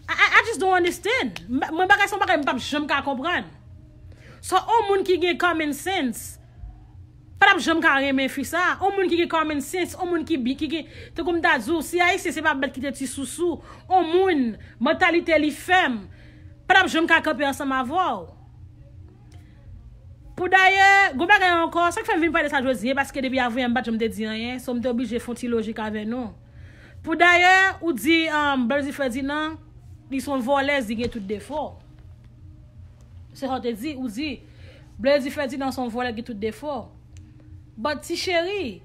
I, I, I just don't understand. M- Mwen bagay sa yon bagay m p ap janm ka konprann. So, on moun ki gen common sense pa t ap janm ka renmen fi sa. On moun ki gen common sense, on moun ki bi- ki gen, tankou m ta di w, si Ayisyen se pa bèt ki te ti sousou, on moun, mantalite li fèm, pa t ap janm ka kanpe ansanm avè w. Pou dayè, gon bagay ankò, sa k fè m vin pale sa jodi a, paske depi avanyè m pa t janm te di anyen, so m te oblije fè yon ti lojik avè nou. Pou dayè, ou di um, Blondedy Ferdinand, li se yon vòlèz, li gen tout defo. Se sa w te di, ou di, Blondedy Ferdinand se yon vòlè ki gen tout defo. But ti cheri,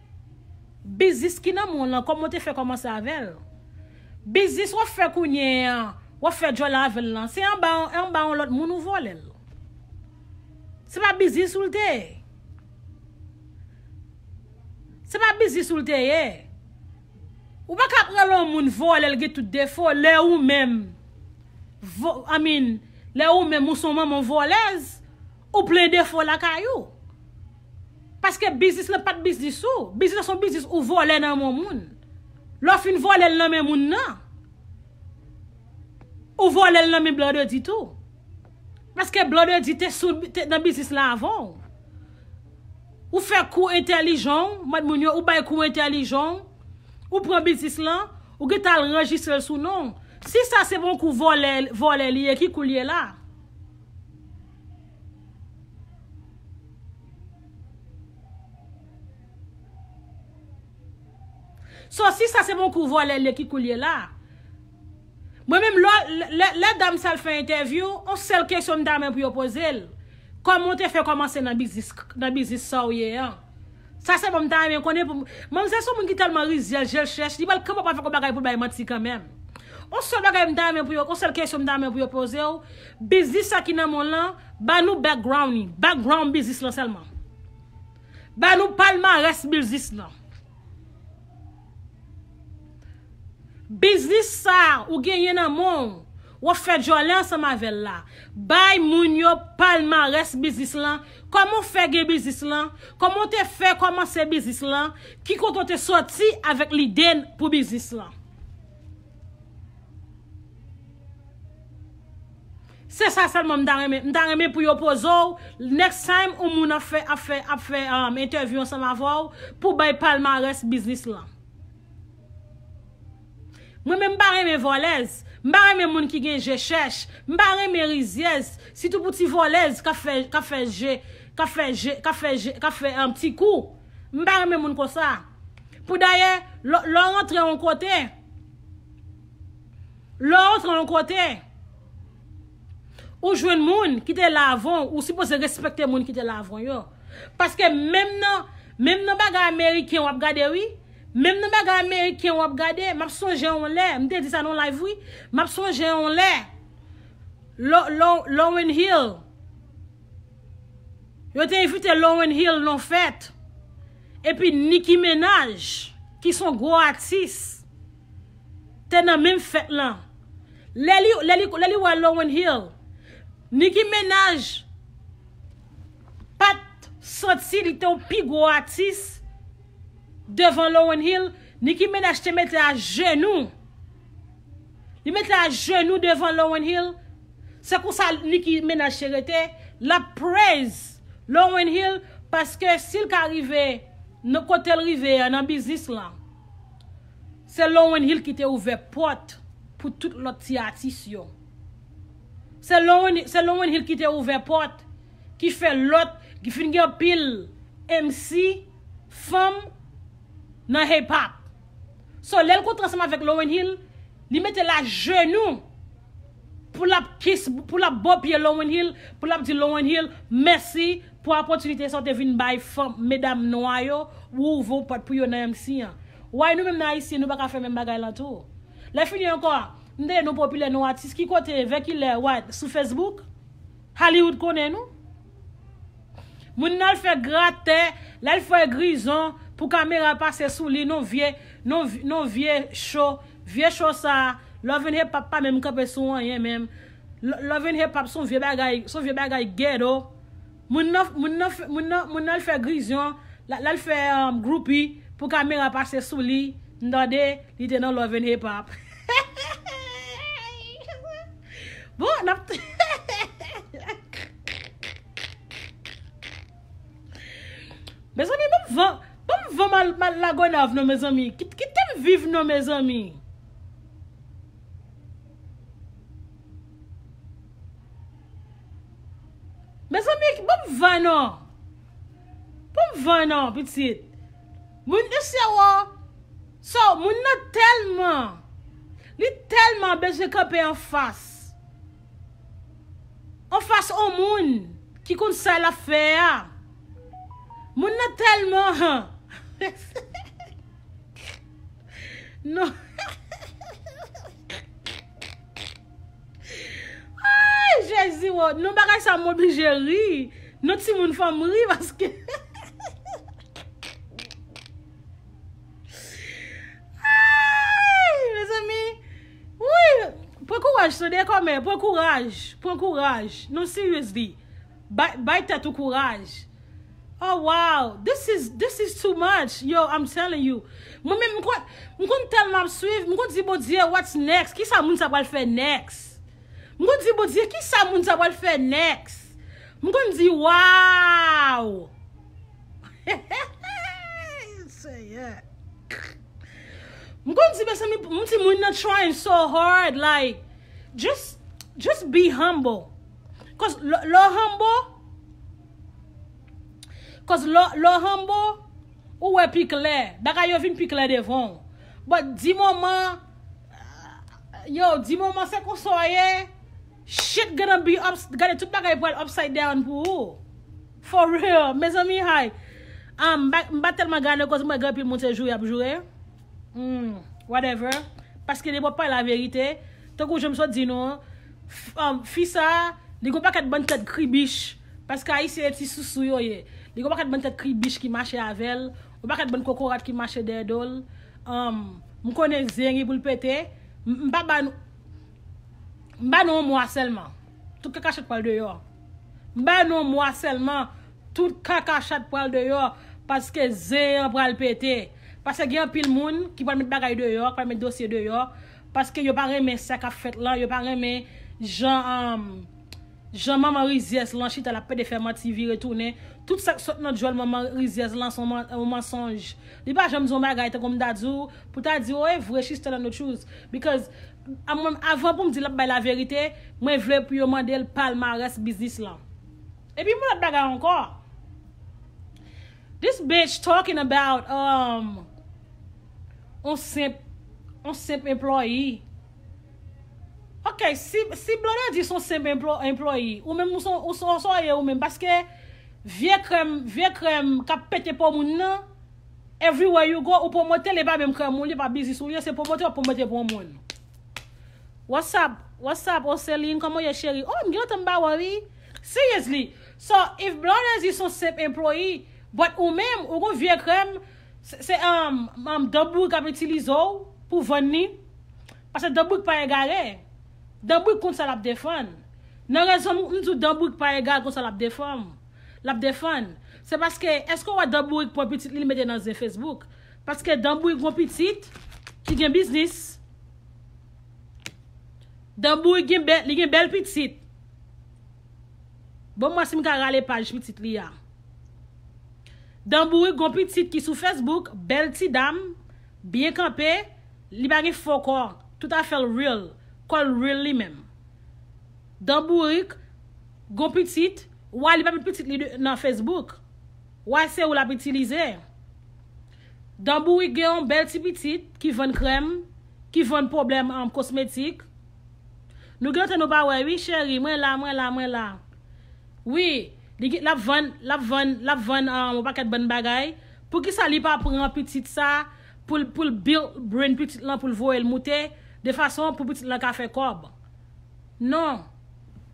biznis ki nan men w lan, kòman w te fè kòmanse avè l? Biznis w ap fè kounye a, w ap fè djòlè avè l lan, se anba, anba yon lòt moun ou vòlè l. Se pa biznis ou l te ye. Se pa biznis ou l te ye. Ou pa ka ap rele yon moun vòlè, l gen tout defo, lè ou menm, vo, I mean, lè ou menm ou se yon manman vòlèz, ou plen defo lakay ou. Paske biznis lan pa t biznis ou. Biznis lan se yon biznis ou vòlè nan men yon moun. Lè w fin vòlè l nan men moun nan, ou vòlè l nan men Blandredi tou. Paske Blandredi te sou, te nan biznis la avan w. Ou fè kou entèlijan w, mwen moun yo, ou bay kou entèlijan w, ou pran biznis lan, ou gentan al ranjistre l sou non w. Si sa se bon kou vòlè, vòlè li ye, ki kou l ye la? So, si sa se bon kou vòlè l ye, ki kou l ye la? Mwen menm, lè, lè, lè dam sa l fè entèvyou, yon sèl kesyon m ta renmen pou yo poze l. Kòman w te fè kòmanse nan biznis, nan biznis sa w ye an? Sa sèlman m ta renmen konnen pou m. Manmzèl se yon moun ki tèlman rizyèz, je l chèch, li pral kanpe ap fè yon bagay pou l bay manti kanmenm. Yon sèl bagay m ta renmen pou yo, yon sèl kesyon m ta renmen pou yo poze w, biznis sa ki nan men w lan, ba nou background li, background biznis lan sèlman. Ba nou palmarès biznis lan. Biznis sa ou genyen nan men w, w ap fè djòlè ansanm avè l la. Bay moun yo palmarès biznis lan, kòman w fè gen biznis lan, kòman w te fè kòmanse biznis lan, ki kote w te soti avèk lide pou biznis lan. Se sa sèlman m ta renmen. M ta renmen pou yo poze w. Next time, yon moun ap fè, ap fè, ap fè, um, entèvyou ansanm avè w pou bay palmarès biznis lan. Mwen menm, m pa renmen vòlèz. M pa renmen moun ki gen je chèch. M pa renmen rizyèz. Sitou pou ti vòlèz k ap fè, k ap fè je, k ap fè je, k ap fè je, k ap fè, um, ti kou. M pa renmen moun konsa. Pou dayè, lè, lè w rantre yon kote, lè w rantre yon kote, ou jwenn moun ki te la avan w, ou sipoze respekte moun ki te la avan w yo. Paske menm nan, menm nan bagay ameriken w ap gade, wi. Menm nan bagay ameriken w ap gade, m ap sonje yon lè, m te di sa nan live, wi. M ap sonje yon lè, Lo-, Lo-, Lauryn Hill, yo te envite Lauryn Hill nan fèt. Epi Nicki Minaj, ki se yon gwo atis, te nan menm fèt lan. Lè li, lè li, lè li wè Lauryn Hill, Nicki Minaj pa t santi li te yon pi gwo atis devan Lauryn Hill. Nicki Minaj te mete ajenou. Li mete ajenou devan Lauryn Hill. Se konsa Nicki Minaj te rete. L ap praise Lauryn Hill, paske si l ka rive nan kote l rive an nan biznis lan, se Lauryn Hill ki te ouvè pòt pou tout lòt ti atis yo. Se Lauryn, se Lauryn Hill ki te ouvè pòt, ki fè lòt, ki fin gen anpil M C fanm nan hip hop. So, lè l kontre ansanm avèk Lauryn Hill, li mete l ajenou pou l ap kiss, pou l ap bo pye Lauryn Hill, pou l ap di Lauryn Hill, mèsi pou opòtinite sa w te vin bay fanm, medam nwa yo, ou ouvè yon pòt pou yo nan M C an. Why nou menm nan Ayisyen, nou pa ka fè menm bagay lan tou? Lè fini ankò, m tande nou popilè, nou atis, ki kote, vè kilè, what, sou Facebook? Hollywood konnen nou. Moun nan al fè gratè, l al fè grizon pou kamera pase sou li, non vye, non, non vye cho, vye cho sa, Love and Hip Hop pa menm kanpe sou anyen menm. Lo-, Love and Hip Hop se yon vye bagay, se yon vye bagay ghetto. Moun nan, moun nan, moun nan, moun nan al fè grizon, l al fè, um, groupi pou kamera pase sou li, m tande li te nan Love and Hip Hop. Bon, n ap Mezanmi, ban m van, ban m van mal, mal Lagonav non, mezanmi. Kit-, kite m viv non, mezanmi. Mezanmi, ban m van non. Ban m van non, pitit. Moun isi a, so, moun nan tèlman, li tèlman bezwen kanpe anfas. Anfas yon moun ki konn sa l ap fè a. Moun nan tèlman, non. Ay, Jezi, wo. Non, bagay sa m oblije ri. Non, timoun, fò m ri paske Tande kòmè, pran kouraj, pran kouraj. Non, seriously. Bay, bay tèt ou kouraj. Oh wow, this is this is too much. Yo, I'm telling you. Mwen menm m konn m konn tèlman ap swiv, m konn di Bondye, what's next? Kisa moun sa pral fè next? M konn di Bondye, kisa moun sa pral fè next? M konn di wow. Seyè. M konn di mezanmi, m di moun nan trying so hard, like, just just be humble. Cause lè lè w humble, cause lè lè w humble, ou wè pi klè. Bagay yo vin pi klè devan w. But di moman, yo, di moman se konsa w ye, shit gonna be up, gade tout bagay pral upside down pou ou. For real, mezanmi, hay. Um, m pa tèlman gade koz mwen gen anpil moun se joure y ap joure. Hmm, whatever. Paske li pap pale laverite. Tankou jan m sot di nou an, f- um, fi sa, li gon pakèt bann tèt kribich. Paske ayisyen e ti sousou yo ye. Li gon pakèt bann tèt kribich ki mache avè l. Gon pakèt bann kokorat ki mache dèyè do l. Um, m konnen zen gen pou l pete. M m pa ba nou M ba nou yon mwa sèlman. Tout kakachat pral deyò. M ba nou yon mwa sèlman. Tout kakachat pral deyò. Paske zen an pral pete. Paske gen anpil moun ki pral met bagay deyò, ki pral met dosye deyò. Paske yo pa renmen sa k ap fèt lan, yo pa renmen jan, um, jan manman rizyèz lan chita l ap pede fè manti vire tounen. Tout sa k sot nan djòl manman rizyèz lan se yon man- yon mansonj. Li pa janm di yon bagay tankou m ta di w, pou ta di w, oh, e vre, she's telling the truth. Because a mwen, avan pou m di l ap bay laverite, mwen vle pou yo mande l palmarès biznis lan. Epi yon lòt bagay ankò. This bitch talking about um, on senp on senp employee. Ok, si, si Blondedy se yon senp employee, ou menm ou se yon ou se yon sa w ye ou menm, paske vye krèm, vye krèm k ap pete po moun nan, everywhere you go, ou pwomote l, e pa menm krèm ou li, e pa biznis ou li, se pwomote w ap pwomote pou yon moun. What's up? What's up, Oceline? Kòman w ye, cheri? Oh, m gen lontan m pa wè w, wi. Seriously. So, if Blondedy se yon senp employee, but ou menm, ou gon vye krèm, se, se um, um, dan bourik ap itilize w pou vann li. Paske dan bourik pa egare. Dan bourik konn sa l ap defann. Nan rezon m di w dan bourik pa egare konn sa l ap defann. L ap defann. Se paske, èske w wè dan bourik pran pitit li, li mete nan zen Facebook? Paske dan bourik gon pitit ki gen biznis. Dan bourik gen bèl, li gen bèl pitit. Bon, mwen si m ka rale paj pitit li a. Dan bourik gon pitit ki sou Facebook, bèl ti dam, byen kanpe, li pa gen fo kò, tout afè l real, kò l real li menm. Dan bourik gon pitit, why li pa met pitit li de- nan Facebook? Why se ou l ap itilize? Dan bourik gen yon bèl ti pitit ki vann krèm, ki vann pwoblèm um, kosmetik. Nou gen lontan nou pa wè, wi, cheri, mwen la, mwen la, mwen la. Wi, li gen- l ap vann, l ap vann, l ap vann um, yon pakèt bann bagay. Poukisa li pa pran pitit sa pou l, pou l build brain pitit lan, pou l voye l moute, de fason pou pitit lan ka fè kòb? Non.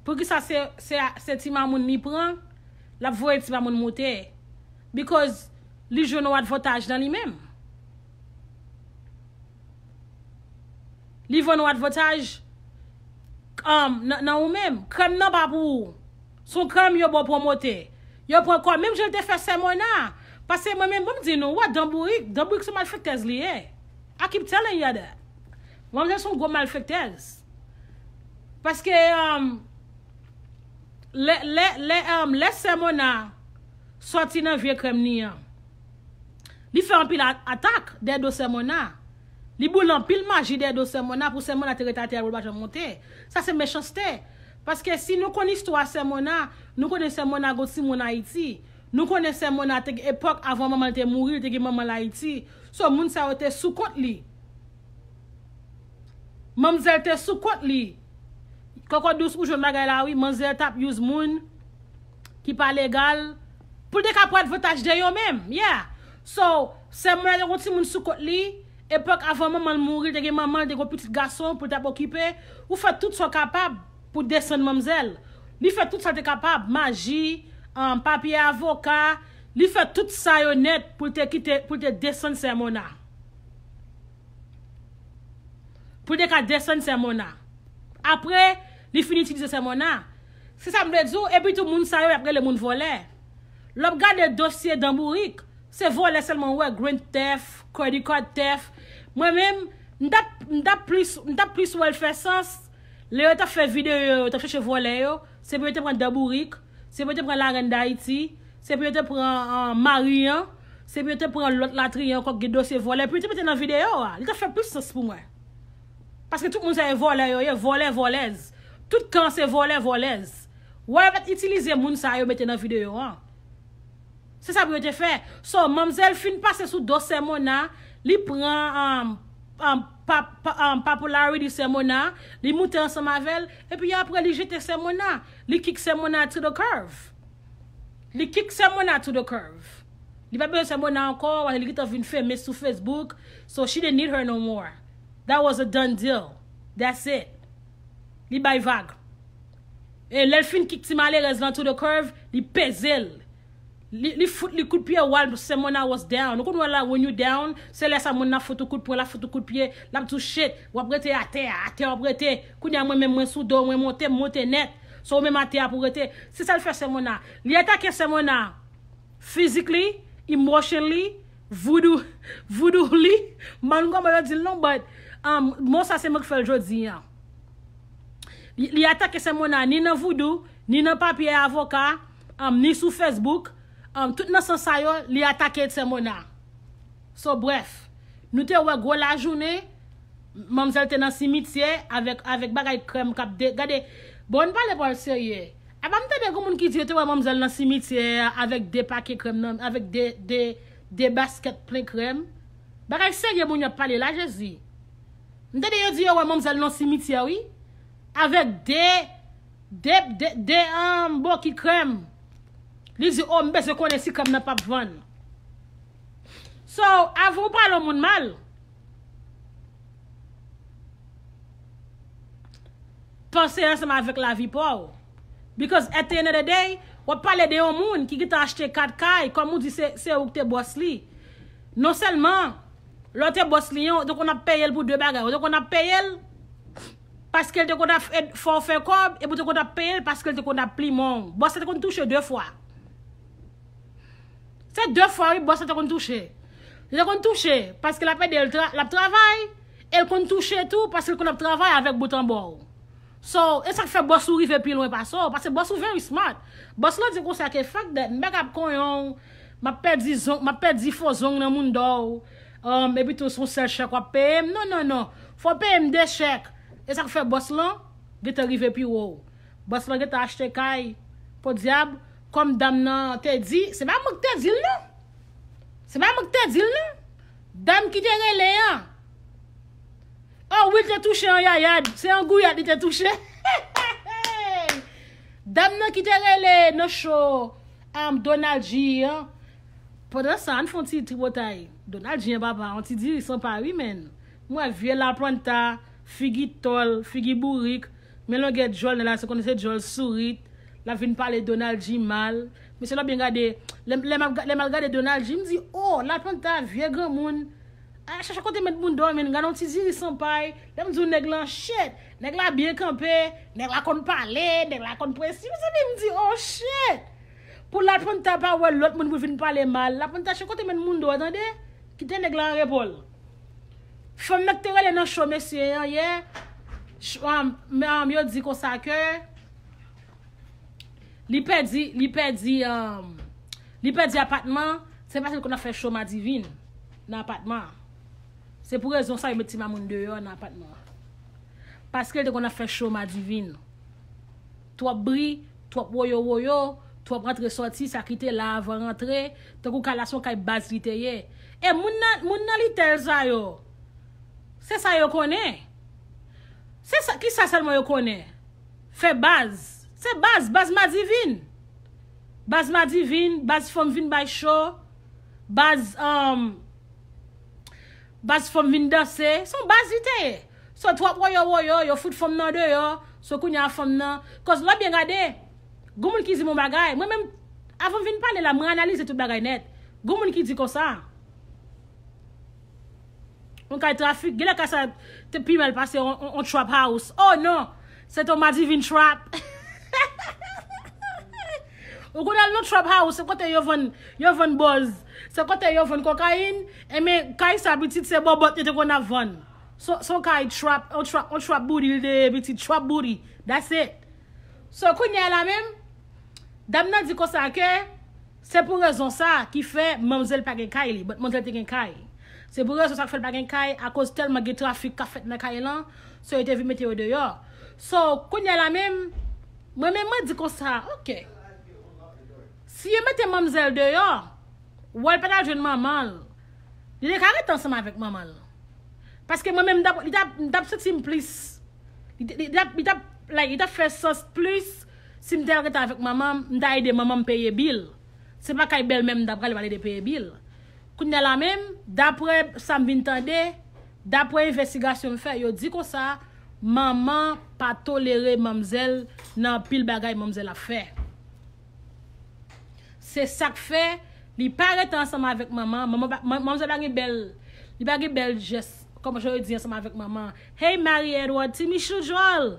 Poukisa se, se, se ti mamoun li pran, l ap voye ti mamoun moute? Because li jwenn yon advantaj nan li menm. Li vann yon advantaj um, nan, nan ou menm. Krèm nan pa pou ou. Se yon krèm yo ba w pwomote. Yo pran kò, menm jan l te fè Sè Mona. Paske mwen menm, bon, m di nou, wè dan bourik, dan bourik se malfektèz li ye. I keep telling you that. Manmzèl se yon gwo malfektèz. Paske um, lè, lè, lè, um, lè Sè Mona sòti nan vye krèm li an, li fè anpil a- atak dèyè do Sè Mona. Li boule anpil maji dèyè do Sè Mona pou Sè Mona te ret atè a pou l pa janm monte. Sa se mechanste. Paske si nou konn istwa Sè Mona, nou konnen Sè Mona gon timoun Ayiti. Nou konnen Sè Mona te gen epòk avan manman l te mouri, li te gen manman l Ayiti. So, moun sa yo te sou kont li. Manmzèl te sou kont li. Kòkò dous, ou jwenn bagay la, wi. Manzè t ap use moun ki pa legal pou l te ka pran advantaj de yo menm. Yeah. So, Sè Mona te gon timoun sou kont li. Epòk avan manman l mouri, li te gen manman l, li te gon pitit gason pou l t ap okipe. Ou fè tout sa w kapab pou desann manmzèl. Li fè tout sa l te kapab, maji, um, papye avoka. Li fè tout sa yo nèt pou l te kite, pou l te desann Sè Mona. Pou l te ka desann Sè Mona. Apre, li fin itilize Sè Mona. Se sa m vle di w, epi tou moun sa yo, y ap rele moun vòlè. Lè w ap gade dosye Dan Bourik, se vòlè sèlman w wè, grand theft, credit card theft. Mwen menm, m t ap, m t ap plis, m t ap plis wè l fè sans, lè yo t ap fè videyo, yo t ap chèche vòlè yo, se pou yo te pran Dan Bourik, se pou yo te pran Larèn Dayiti, se pou yo te pran, ah, Marian, se pou yo te pran lòt latriye ankò ki gen dosye vòlè, pou yo te mete nan videyo a. Li t ap fè plis sans pou mwen. Paske tout moun sa yo vòlè yo ye, vòlè, vòlèz. Tout kan se vòlè, vòlèz. Wè, yo pa t itilize moun sa yo mete nan videyo an. Se sa pou yo te fè. So, manmzèl fin pase sou do Sè Mona, li pran, um, um, pa, pa, um, popularity Sè Mona, li moute ansanm avè l, epi apre li jete Sè Mona, li kick Sè Mona to the curb. Li kick Sè Mona to the curb. Li pa bezwen Sè Mona ankò, li gentan vin famous sou Facebook, so she didn't need her no more. That was a done deal. That's it. Li bay vag. E lè l fin kick ti malerèz lan to the curb, li peze l. Li, li fout li kout pye, while Sè Mona was down. Ou konn wè la, when you down, se lè sa moun nan fout ou kout pwen, l ap fout ou kout pye, l ap di w shit, w ap rete atè a, atè w ap rete. Kounye a mwen menm mwen sou do, mwen monte, m monte nèt. So ou menm atè a pou w rete. Se sa l fè Sè Mona. Li atake Sè Mona physically, emotionally, voodoo, voodooly. M pa konn kòman yo di l non, but, um, mo sa se mwen k fè l jodi a. Li, li atake Sè Mona ni nan voodoo, ni nan papye avoka, um, ni sou Facebook. Um, tout nan sans sa yo, li atake Sè Mona. So, brèf, nou te wè gwo lajounen, manmzèl te nan simityè avèk, avèk bagay krèm k ap de-, gade, bon, n pale pral serye. Apa m tande gen moun ki di yo te wè manmzèl nan simityè avèk de pake krèm nan, avèk de, de, de baskèt plen krèm. Bagay serye moun yo ap pale la, Jezi. M tande yo di yo wè manmzèl nan simityè, wi. Avèk de, de, de, de, um, bokit krèm. Li di, "Oh, m bezwen konnen si krèm nan p ap vann." So, avan w pale yon moun mal, panse ansanm avèk lavi pa w. Because at the end of the day, w ap pale de yon moun ki gentan achte kat kay, kòm ou di se, se ou ki te bòs li. Non sèlman, lè w te bòs li an, ou te konn ap peye l pou de bagay. Ou te konn ap peye l paske l te konn ap ed-, fè w fè kòb, epi ou te konn ap peye l paske l te konn ap plimen w. Bòs la te konn touche de fwa. Se de fwa, wi, bòs la te konn touche. Li te konn touche paske l ap ede l tra-, l ap travay, e l konn touche tou paske l konn ap travay avèk bout anba w. So, e sa k fè bòs ou rive pi lwen pase w, paske bòs ou very smart. Bòs lan di konsa ke fuck that, m pa ka ap konyen w, m ap pèdi zong, m ap pèdi fo zong nan mouda w, um, epi tou se yon sèl chèk w ap peye m. Non, non, non. Fò w peye m de chèk. E sa k fè bòs lan gentan rive pi wo. Bòs lan gentan achte kay. Podyab, kòm dam nan te di, se pa mwen k te di l non. Se pa mwen k te di l non. Dam ki te rele an. Oh, wi, l te touche an yayad. Se an gouyad li te touche. Dam nan ki te rele nan show, um, Donald G an. Pandan sa, ann fè yon ti tripotay. Donald G an, papa, yon ti diri san pay, wi, menn. M wè vye Laplanta, figi tòl, figi bourik, men longè djòl, nèg la se konnen se djòl sourit, l ap vin pale Donald G mal. Mesye, lè w byen gade, lè, lè m ap ga-, lè m al gade Donald G, m di, "Oh, Laplanta, vye granmoun." A, chache kote met moun dòmi, gade yon ti diri san pay. Lè m di w nèg lan shit, nèg la byen kanpe, nèg la konn pale, nèg la konn presi. Mezanmi, m di, "Oh shit." Pou Laplanta pa wè lòt moun pou vin pale mal. Laplanta, chache kote met moun dòmi, tande? Kite nèg la an repo l. Fanm nan ki te rele nan show mesye an yè, ch-, um, um, yo di konsa ke li pèdi, li pèdi, um, li pèdi apatman, se paske l konn ap fè show Madivin nan apatman an. Se pou rezon sa yo met ti mamoun deyò nan apatman an. Paske l te konn ap fè show Madivin. Twòp bri, twòp woyo woyo, twòp rantre sòti, sa ki te la avan rantre, tankou kay la se yon kay baz li te ye. E moun nan, moun nan litèl sa yo, se sa yo konnen. Se sa, ki sa sèlman yo konnen? Fè baz. Se baz, baz Madivin. Baz Madivin, baz fanm vin bay cho, baz, um, baz fanm vin danse. Se yon baz li te ye. So, twòp woyo woyo, yo fout fanm nan deyò. So, kounye a fanm nan. Cause lè w byen gade, gon moun ki di m yon bagay. Mwen menm, avan m vin pale la, mwen analize tout bagay nèt. Gon moun ki di konsa. Yon kay trafik, genlè kay sa te pi mal pase yon, yon, yon trap house. Oh non! Se ton madivin trap. Ou konn al nan trap house, se kote yo vann, yo vann bòz. Se kote yo vann kokayin. Enben, kay sa pitit se bòbòt yo te konn ap vann. So, so kay trap, on trap, on trap booty li te ye pitit, trap booty. That's it. So, kounye a la menm, dam nan di konsa ke se pou rezon sa ki fè manmzèl pa gen kay li, but manmzèl te gen kay. Se pou rezon sa k fè l pa gen kay, akoz tèlman gen trafik k ap fèt nan kay lan, so yo te vin mete yo deyò. So, kounye a la menm, mwen menm mwen di konsa, ok. Si yo mete manmzèl deyò, wè l pa t al jwenn manman l, li te ka rete ansanm avèk manman l. Paske mwen menm, m t ap, li t ap, m t ap santi m plis. Li t, li t ap, li t ap, like, li t ap fè sans plis si m te al rete avèk manman m, m ta ede manman m peye bil. Se pa kay bèlmè m m ta prale, m al ede peye bil. Kounye a la menm, daprè sa m vin tande, daprè envestigasyon m fè, yo di konsa, manman pa tolere manmzèl nan anpil bagay manmzèl ap fè. Se sa k fè li pa rete ansanm avèk manman. Manman pa, man-, manmzèl pa gen bèl, li pa gen bèl jès, kòman jan yo di, ansanm avèk manman. Hey, Marie Edward, Ti Michou Jòl!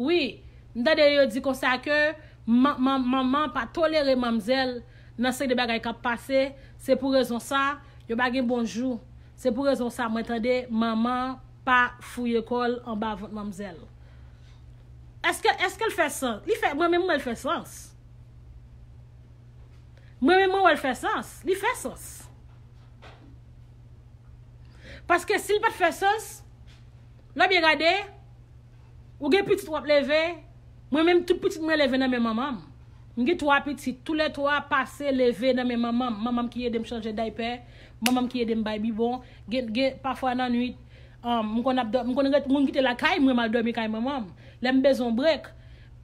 Wi, m tande yo di konsa ke man-, man-, manman pa tolere manmzèl nan seri de bagay k ap pase. Se pou rezon sa, yo pa gen bon jou. Se pou rezon sa, mwen tande manman pa fouye kò l anba vant manmzèl. Èske, èske l fè sans? Li fè, mwen menm, mwen, l fè sans. Mwen menm, mwen wè l fè sans. Li fè sans. Paske si l pa t fè sans, lè w byen gade, ou gen pitit w ap leve, mwen menm, tout pitit mwen leve nan men manman m. M gen twa pitit, toulè twa pase leve nan men manman m. Manman m ki ede m chanje daypè, manman m ki ede m bay bibwon. Gen, gen, pafwa nan nwit, um, m konn ap dò-, m konn ret, m konn kite lakay mwen, m al dòmi kay manman m. Lè m bezwen yon brek,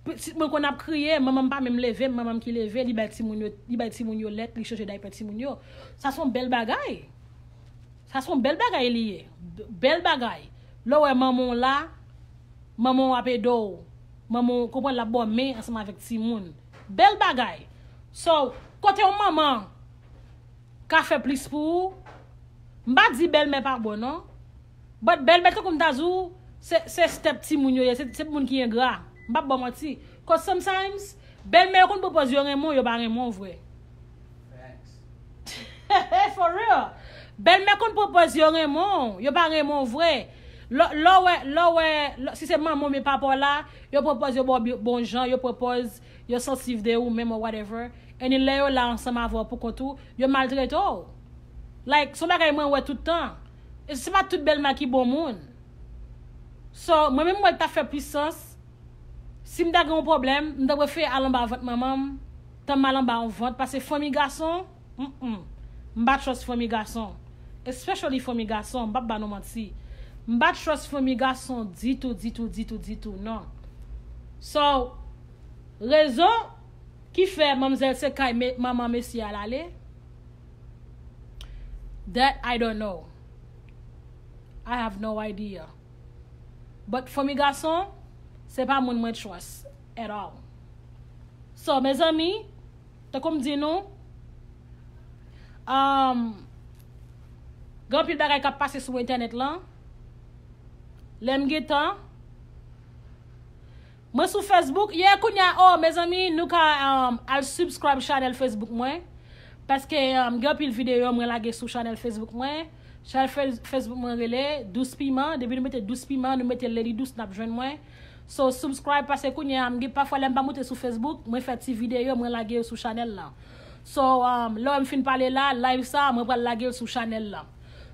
pitit mwen konn ap kriye, manman m pa menm leve m, manman m ki leve, li bay timoun yo, li bay timoun yo lèt, li chanje daypè timoun yo. Sa se yon bèl bagay. Sa se yon bèl bagay li ye. B-, bèl bagay. Lè w wè manman w la, manman w ap ede w. Manman w, konprann, l ap ba w men ansanm avèk timoun. Bèl bagay. So, kote yon manman ka fè plis pou ou, m pa di bèlmè pa bon non. But bèlmè, tankou m ta di w, se, se step timoun yo ye, se, se moun ki engra. M p ap ba w manti. Cause sometimes, bèlmè yo konn pwopòz yo renmen w, yo pa renmen w vre. For real. Bèlmè konn pwopòz yo renmen w, yo pa renmen w vre. Lè, lè w wè, lè w wè, lè, si se manman w oubyen papa w la, yo pwopòz yo ba w bi-, bon jan, yo pwopòz yo sansiv de ou menm or whatever. And then lè yo la ansanm avè w pou kont ou, yo maltrete w. Like, se yon bagay mwen wè tout tan. E se pa tout bèlmè ki bon moun. So, mwen menm, mwen ta fè plis sans. Si m ta gen yon pwoblèm, m ta prefere al anba vant manman m, tan m al anba yon vant, paske fanmi gason, mm, mm, m pa trust fanmi gason. Especially fanmi gason, m p ap ba nou manti. M pa trust fanmi gason ditou, ditou, ditou, ditou, non. So, rezon ki fè manmzèl se kay me-, manman mesye a l ale, that I don't know. I have no idea. But fanmi gason, se pa moun mwen trust at all. So, mezanmi, tankou m di nou, um, gen anpil bagay k ap pase sou entènèt lan. Lè m gen tan, mwen sou Facebook. Yeah, kounye a, oh, mezanmi, nou ka, um, al subscribe channel Facebook mwen. Paske, um, gen anpil videyo mwen lage sou channel Facebook mwen. Channel Face-, Facebook mwen rele Dous Piman. Depi nou mete Dous Piman, nou mete Lady Dous, n ap jwenn mwen. So, subscribe, paske kounye a, m gen pafwa lè m pa monte sou Facebook, mwen fè ti videyo, mwen lage yo sou channel lan. So, um, lè m fin pale la, live sa, mwen pral lage l sou channel lan.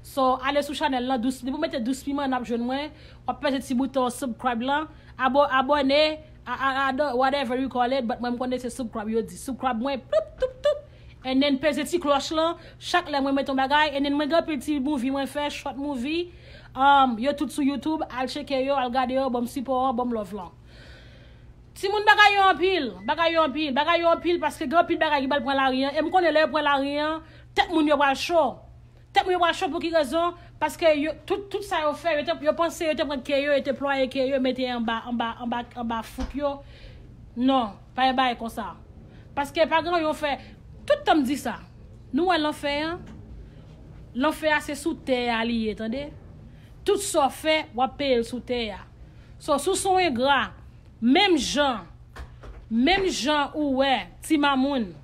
So, ale sou channel lan, Dous, depi w mete Dous Piman, n ap jwenn mwen. W ap peze ti bouton subscribe lan. Abo-, abòne, a, a, a, do-, whatever you call it, but mwen m konnen se subscribe yo di. Subscribe mwen, ploup, toup, toup. And then peze ti klòch lan, chak lè mwen mete yon bagay. And then mwen gen anpil ti movie mwen fè, short movie. Um, yo tout sou YouTube, al tcheke yo, al gade yo, ban m sipò an, ban m love lan. Timoun, bagay yo anpil, bagay yo anpil, bagay yo anpil, paske gen anpil bagay ki pral pran lari an. E m konnen lè yo pran lari an, tèt moun yo pral cho. Tèt moun yo pral cho pou ki rezon? Paske yo, tout, tout sa yo fè, yo te, yo panse yo te pran ke yo, yo te plwaye ke yo, mete anba, anba, anba, anba fouk yo. Non, pa gen bagay konsa. Paske pa gen anyen yo fè. Tout tan m di sa. Nou wè lanfè an? Lanfè a se sou tè a li ye, tande? Tout sa w fè, w ap peye l sou tè a. So, si w se yon engra, Menm jan, menm jan ou wè Ti Mamoun.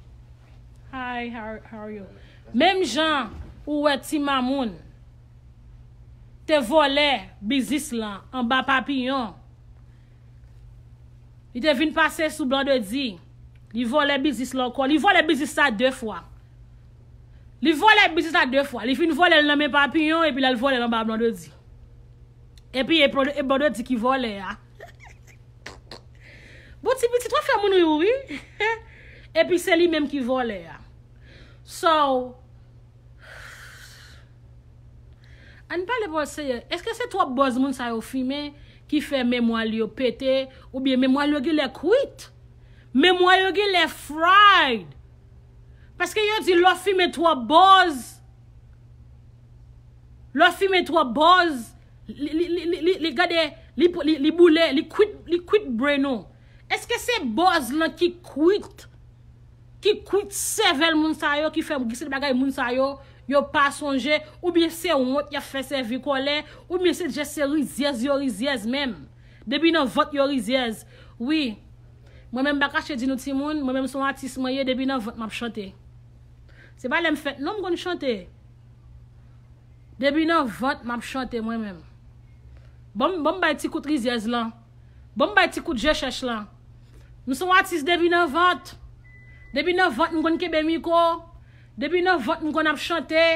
Hi, how, how are you? Menm jan ou wè Ti Mamoun te vòlè biznis lan anba Papiyon. Li te vin pase sou Blandedy. Li vòlè biznis la ankò. Li vòlè biznis sa de fwa. Li vòlè biznis la de fwa. Li fin vòlè l nan men Papiyon, epi l al vòlè l anba Blandedy. Epi e Blandedy ki vòlè a. Bon, ti pitit, w ap fè moun ri wi. Epi se li menm ki vòlè a. So, ann pale pawòl serye. Èske se twòp buzz moun sa yo fimen ki fè memwa l yo pete, oubyen memwa l yo genlè kwit? Memwa yo genlè fried. Paske yo di lè w fimen twòp buzz, lè w fimen twòp buzz, li, li, li, li, li, li gade, li, li, li boule, li kwit, li kwit brain ou. Èske se buzz lan ki kwit? Ki kwit sèvèl moun sa yo, ki fè gen sèten bagay moun sa yo, yo pa sonje, oubyen se wont y ap fè sèvi kòlè, oubyen se jès se rizyèz yo rizyèz menm. Depi nan vant yo rizyèz. Wi. Mwen menm m pa kache di nou timoun, mwen menm se yon atis mwen ye, depi nan vant m ap chante. Se pa lè m fèt non m konn chante. Depi nan vant m ap chante mwen menm. Ban m, ban m bay ti kout rizyèz lan. Ban m bay ti kout je chèch lan. M se yon atis depi nan vant. Depi nan vant m konn kenbe mikwo. Depi nan vant m konn ap chante.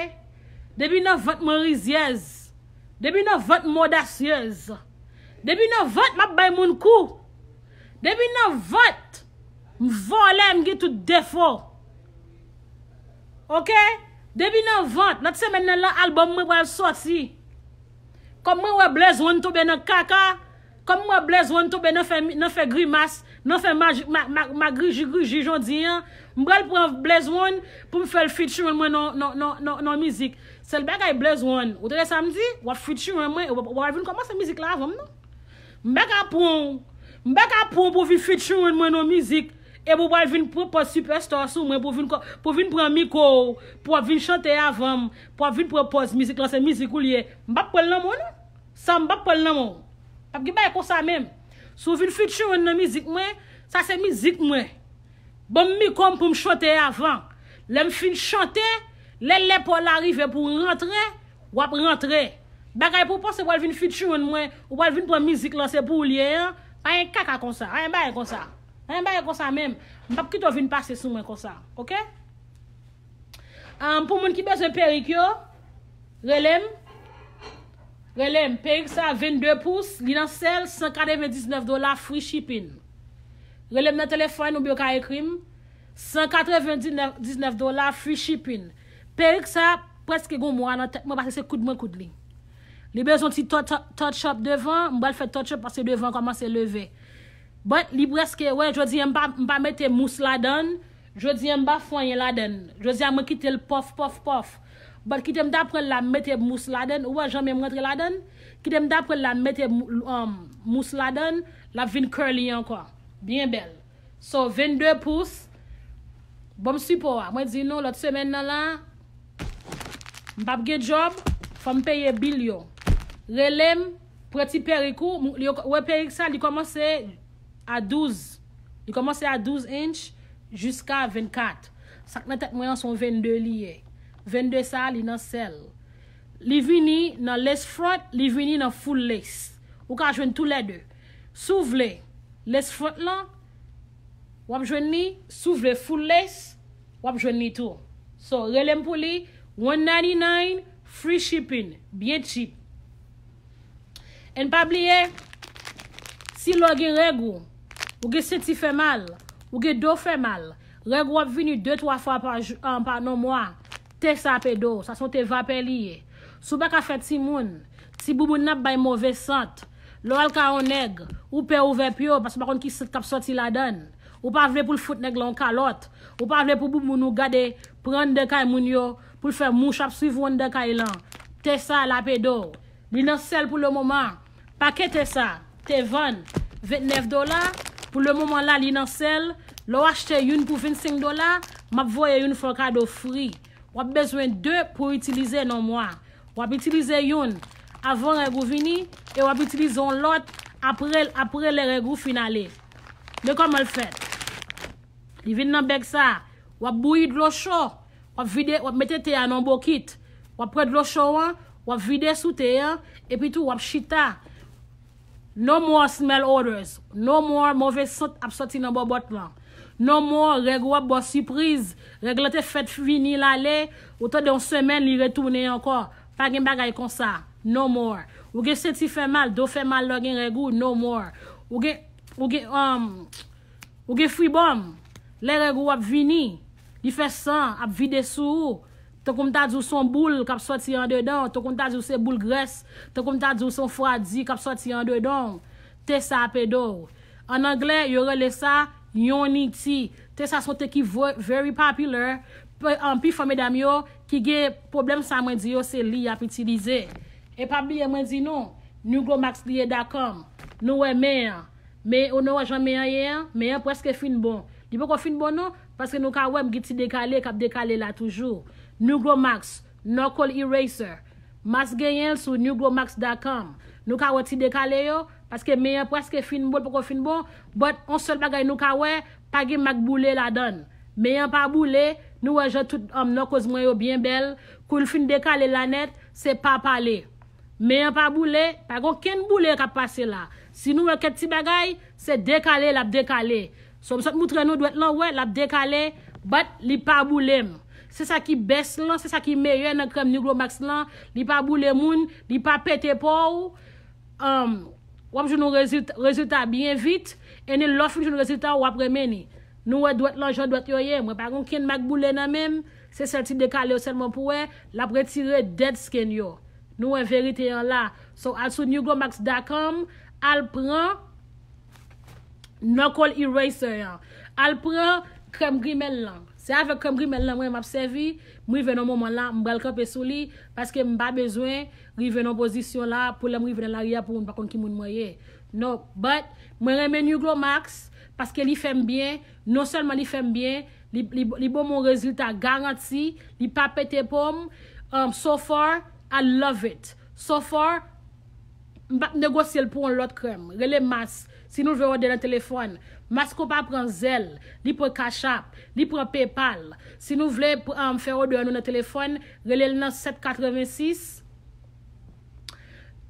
Depi nan vant mwen rizyèz. Depi nan vant m odasyèz. Depi nan vant m ap bay moun kou. Depi nan vant m vòlè, m gen tout defo. Oke? Depi nan vant, lòt semèn nan la, albòm mwen pral sòti. Kòm mwen wè Blaze One tonbe nan kaka, kòm mwen wè Blaze One tonbe nan fè, nan fè grimas, nan fè maj-, ma-, ma-, magriji griji jodi an, m pral pran Blaze One pou m fè l featuring mwen nan, nan, nan, nan, nan mizik. Sèl bagay Blaze One, ou tande sa m di? W ap featuring mwen, w ap, w ap vin kòmanse mizik la avan m non. M pa ka pran w, m pa ka pran w pou vin featuring mwen nan mizik, epi w pral vin pran pòz superstar sou mwen, pou vin kò-, pou vin pran mikwo w, pou w ap vin chante avan m, pou w ap vin pran pòz mizik lan se mizik ou l ye. M p ap pran l nan men w non. Sa m p ap pran l nan men w. P ap gen bagay konsa menm. Si w vin featuring nan mizik mwen, sa se mizik mwen. Ban m mikwo m pou m chante avan. Lè m fin chante, lè lè pa w la rive pou w rantre, w ap rantre. Bagay pou w panse w pral vin featuring mwen, ou pral vin pran mizik lan se pou w l ye an, pa gen kaka konsa, pa gen bagay konsa. Pa gen bagay konsa menm. M p ap kite w vin pase sou mwen konsa, oke? Ahn, pou moun ki bezwen perik yo, rele m. Rele m. Perik sa vennde pous, li nan sèl, san katrevendiznèf dola, free shipping. Rele m nan telefòn oubyen w ka ekri m. San katrevendiznèf dola, free shipping. Perik sa prèske gon mwa nan tèt mwen paske se koud mwen koud li. Li bezwen ti touch, touch up devan, m pral fè touch up paske devan kòmanse leve. But li prèske, wè, jodi an m pa, m pa mete mous ladan l, jodi an m pa fè anyen ladan l. Jodi an mwen kite l pòf, pòf, pòf. But kite m ta pran l la, m mete mous ladan l, ou wè jan men m rantre ladan l? Kite m ta pran l la, m mete mou-, um, mous ladan l, l ap vin curly ankò. Byen bèl. So, vennde pous. Ban m sipò a. Mwen di nou, lòt semèn nan la, m p ap gen djòb, fò m peye bil yo. Rele m, pran ti perik ou, m-, li, wè perik sa, li kòmanse a douz. Li kòmanse a douz inch jiska vennkat. Sa k nan tèt mwen an se yon vennde li ye. Vennde sa, li nan sèl. Li vini nan lace front, li vini nan full lace. Ou ka jwenn toulède. Si w vle lace front lan, w ap jwenn li. Si w vle full lace, w ap jwenn li tou. So, rele m pou li, one ninety-nine, free shipping, byen cheap. And pa bliye, si lè w gen règ ou, ou gen senti fè mal, ou gen do fè mal, règ ou ap vini de twa fwa pa jou, ah, pa nan mwa, te sa pe do, sa se yon te vapè li ye. Si w pa ka fè timoun, ti bouboun nan ap bay move sant. Lè w al ka yon nèg, ou pè ouvè pye w paske w pa konn ki sant k ap sòti ladan l. Ou pa vle pou l fout nèg la yon kalòt. Ou pa vle pou bouboun ou gade pran anndan kay moun yo, pou l fè mouch ap swiv ou anndan kay lan. Te sa l ap ede w. Li nan sèl pou le moman. Pake te sa, te vann vennèf dola. Pou le moman la, li nan sèl. Lè w achte youn pou vennsenk dola, m ap voye youn fè w kado fri. W ap bezwen de pou itilize nan mwa. W ap itilize youn avan règ ou vini e w ap itilize yon lòt Apre, apre lè règ ou fin ale. Men kòman l fèt. Li vin nan bèg sa. W ap bouyi dlo cho. W ap vide, w ap mete te a nan bokit. W ap pran dlo cho an, w ap vide sou te an, epi tou w ap chita. No more smell odors. No more move sant ap soti nan bòbòt lan. No more règ ou ap ba w sipriz. Règ lan te fèt vini l ale, ou tande yon semèn li retounen ankò. Pa gen bagay konsa. No more. Ou gen senti fè mal, do fè mal lè w gen règ ou, no more. Ou gen, ou gen, um, ou gen fribòm. Lè règ ou ap vini, li fè san ap vide sou ou. Tankou m ta di w se yon boul k ap sòti andedan w, tankou m ta di w se boul grès, tankou m ta di w se yon fwadi k ap sòti andedan w. Te sa ap ede w. An anglè, yo rele sa yon niti. Te sa se yon te ki vo- very popular. Pe- um, pifò medam yo ki gen pwoblèm sa mwen di yo, se li y ap itilize. E pa bliye mwen di nou, Nuglomax li ye dot com. Nou wè men an. Men ou nou wè jan men an ye an, men an prèske fin bon. Li poko fin bon non, paske nou ka wè m gen ti dekale k ap dekale la toujou. Nuglomax, Knuckle Eraser. Mas genyen l sou nuglomax dot com. Nou ka wè ti dekale yo, paske men an prèske fin bon, l poko fin bon, but on sèl bagay nou ka wè, pa gen mak boule ladan l. Men an pa boule, nou wè jan tout um, nan koz mwen yo byen bèl, kou l fin dekale la nèt, se pa pale. Men an pa boule, pa gen okenn boule k ap pase la. Si nou wè kèk ti bagay, se dekale l ap dekale. So, m sot moutre nou dwèt lan, wè, l ap dekale, but li pa boule m. Se sa ki best lan, se sa ki meyè nan krèm Nuglomax lan, li pa boule moun, li pa pete po w. Um, w ap jwenn yon rezilta, rezilta byen vit, e ni lè w fin jwenn rezilta, w ap renmen ni. Nou wè dwèt lan jan dwèt yo ye, mwen pa gen okenn mak boule nan men m, se sèl ti dekale yo sèlman pou wè, l ap retire dead skin yo. Nou wè verite an la. So, al sou nuglomax dot com, al pran Knuckle Eraser an. Al pran krèm grimèl lan. Se avèk krèm grimèl lan mwen m ap sèvi. M rive nan moman la, m pral kanpe sou li, paske m pa bezwen rive nan pozisyon la, pou lè m rive nan lari a, pou moun pa konn ki moun mwen ye. No, but mwen renmen Nuglomax, paske li fè m byen, non sèlman li fè m byen, li, li, li ban m yon rezilta garanti, li pa pete po m. Um, so far, I love it. So far, m p ap negosye l pou yon lòt krèm. Rele Mas. Si nou vle òdè nan telefòn, Mas ko pa pran Zelle, li pran Cash App, li pran PayPal. Si nou vle um, fè òdè nou nan telefòn, rele l nan sèt katrevensis,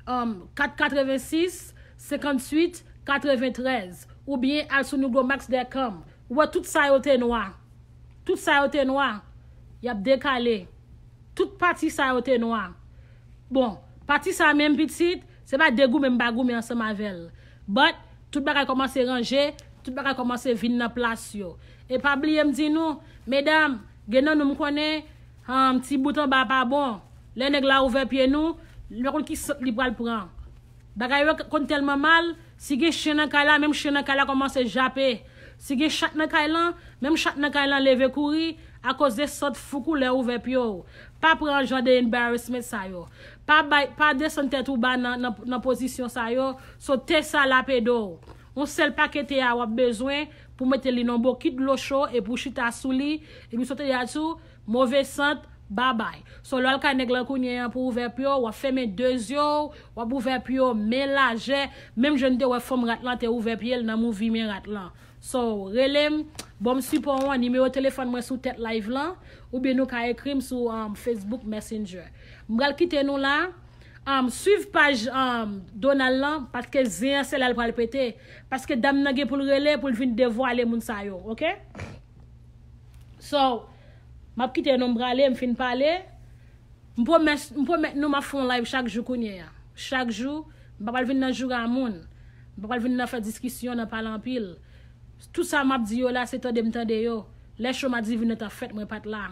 um, kat katrevensis, senkantuit, katreventrèz, oubyen al sou nuglomax dot com. Ou wè tout sa yo te nwa. Tout sa yo te nwa. Y ap dekale. Tout pati sa yo te nwa. Bon, pati sa menm pitit, se pa degoumen m pa goumen ansanm avè l. But, tout bagay kòmanse ranje, tout bagay kòmanse vin nan plas yo. E pa bliye m di nou, medam, gen nan nou m konnen, um, ti bout anba pa bon. Lè nèg la ouvè pye nou, li pa konn ki sant li pral pran. Bagay yo konn tèlman mal, si gen chen nan kay la, menm chen nan kay la kòmanse jape. Si gen chat nan kay lan, menm chat nan kay lan leve kouri, akoz de sant fou koulè ouvè pye w. Pa pran jan de embarrassment sa yo. Pa bay, pa desann tèt ou ba nan, nan, nan pozisyon sa yo. So te sa l ap ede w. Yon sèl pakè te a w ap bezwen pou mete li nan bokit dlo cho epi w chita sou li, epi sot te a tou, move sant, babay. So lè w al kay nèg lan kounye a pou ouvè pye w, w ap fèmen de zye w, w ap ouvè pye w men lajè, menm jan n te wè fanm rat lan te ouvè pye l nan movie men rat lan. So, rele m, ban m sipò w an, nimewo telefòn mwen sou tèt live lan, oubyen nou ka ekri m sou um, Facebook Messenger. M pral kite nou la. Um, swiv paj um, Donald lan, paske zen an se la l pral pete. Paske dam nan gen pou l rele, pou l vin devwale moun sa yo, oke? So, m ap kite nou m prale, m fin pale. M pwomès, m pwomèt nou m ap fè yon live chak jou kounye a. Chak jou, m pa pral vin nan joure a moun. M pa pral vin nan fè diskisyon, nan pale anpil. Tout sa m ap di yo la, se tande m tande yo. Lè cho madivin nan t ap fèt, mwen pa t la.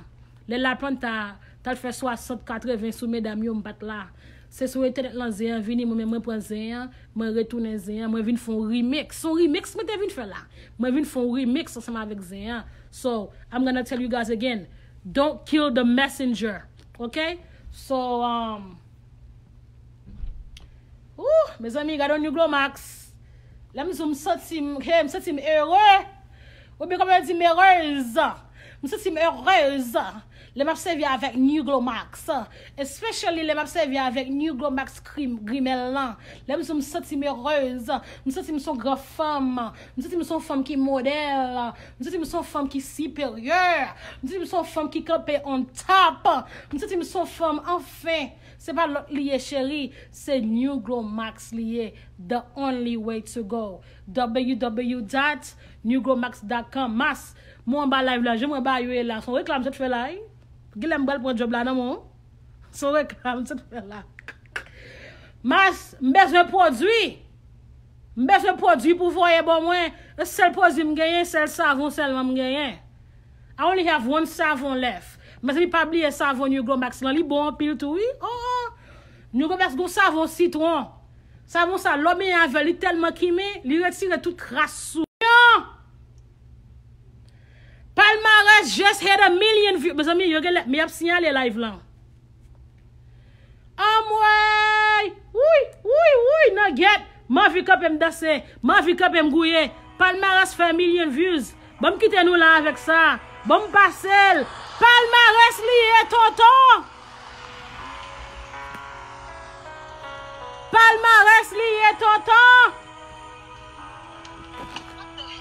Lè Laplanta t al fè swasant, katreven sou medam yo, m pa t la. Se sou entènèt lan zen an vini, mwen menm mwen pran zen an, mwen retounen zen an, mwen vin fè yon remix. Se yon remix mwen te vin fè la. Mwen vin fè yon remix ansanm avèk zen an. So, I'm gonna tell you guys again, don't kill the messenger. Ok? So, um, ouh, mezanmi, gade yon Nuglomax. Lè m di w m santi m, hey, m santi m ere. Oubyen kòman yo di m erez. M santi m erez. Lè m ap sèvi avèk New Glow Max, especially lè m ap sèvi avèk New Glow Max cream, grimèl lan. Lè m di w m santi m erez, m santi m se yon gran fanm, m santi m se yon fanm ki modèl, m santi m se yon fanm ki siperyè, m santi m se yon fanm ki kanpe on top, m santi m se yon fanm anfen. Se pa lòt li ye, cheri, se New Glow Max li ye, the only way to go. W W W dot new glow max dot com. Mas, mwen anba live la, jan mwen ba yo ye la, se yon reklam m sot fè la, wi. Genlè m pral pran djòb la nan men w. Se yon reklam m sot fè la. Mas, m bezwen pwodui. M bezwen pwodui pou voye ban mwen. E sèl pwodui m genyen, sèl savon sèlman m genyen. I only have one savon left. Mezanmi, pa bliye savon New Glow Max lan, li bon anpil tou, wi. Oh, oh. New Glow Max gon savon sitwon. Savon sa, lè w benyen avè l, li tèlman kimen, li retire tout kras sou. Palmarès just hit a million views. Mezanmi, yo genlè, men y ap siyale live lan. Anmwey! Wouy, wouy, wouy, nan gyèt! M anvi kanpe m danse, m anvi kanpe m gouye. Palmarès fè milyon views. Ban m kite nou la avèk sa. Ban m pase l. Palmarès li ye, tonton! Palmarès li ye, tonton!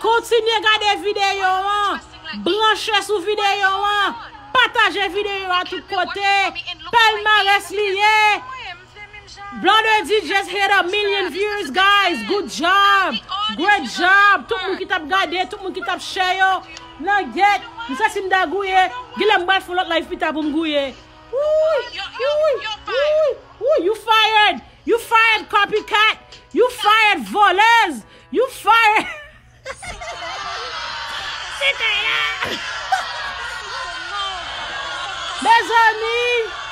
Kontinye gade videyo an. Branche sou videyo an. Pataje videyo a tout kote. Palmarès li ye. Blondedy just hit a million views, guys. Good job. Great job. Tout moun ki t ap gade, tout moun ki t ap share yo. Nan gyèt. M santi m da gouye. Genlè m pral fè yon lòt live pita pou m gouye. Wouy, wouy, wouy, wouy, you fired. You fired, copycat. You fired, volèz. You fired. Sitèna. Mezanmi.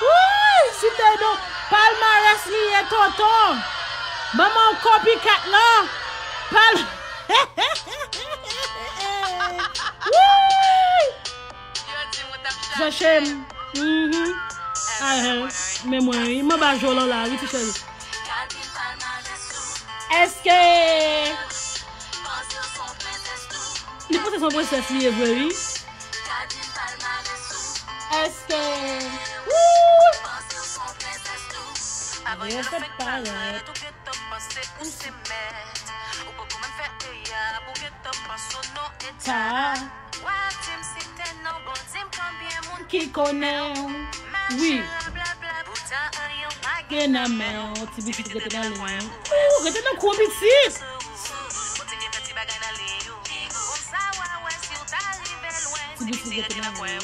Wouy, Sitèna. Palmarès li ye, tonton. Manman w copycat lan. Pal. Wouy. Zanchèm. Mhm. Ahan. Men mwen, wi. M anba jòl la, wi, ti chèri. Èske li panse se yon prensès li ye vre, wi? Èske. Wouy! Rèv fèt parèt. Ta. Ki konnen w. Wi. Gen nan men w, ti pitit rete nan liy. Ou rete nan kou pitit. Ti pitit rete nan liy.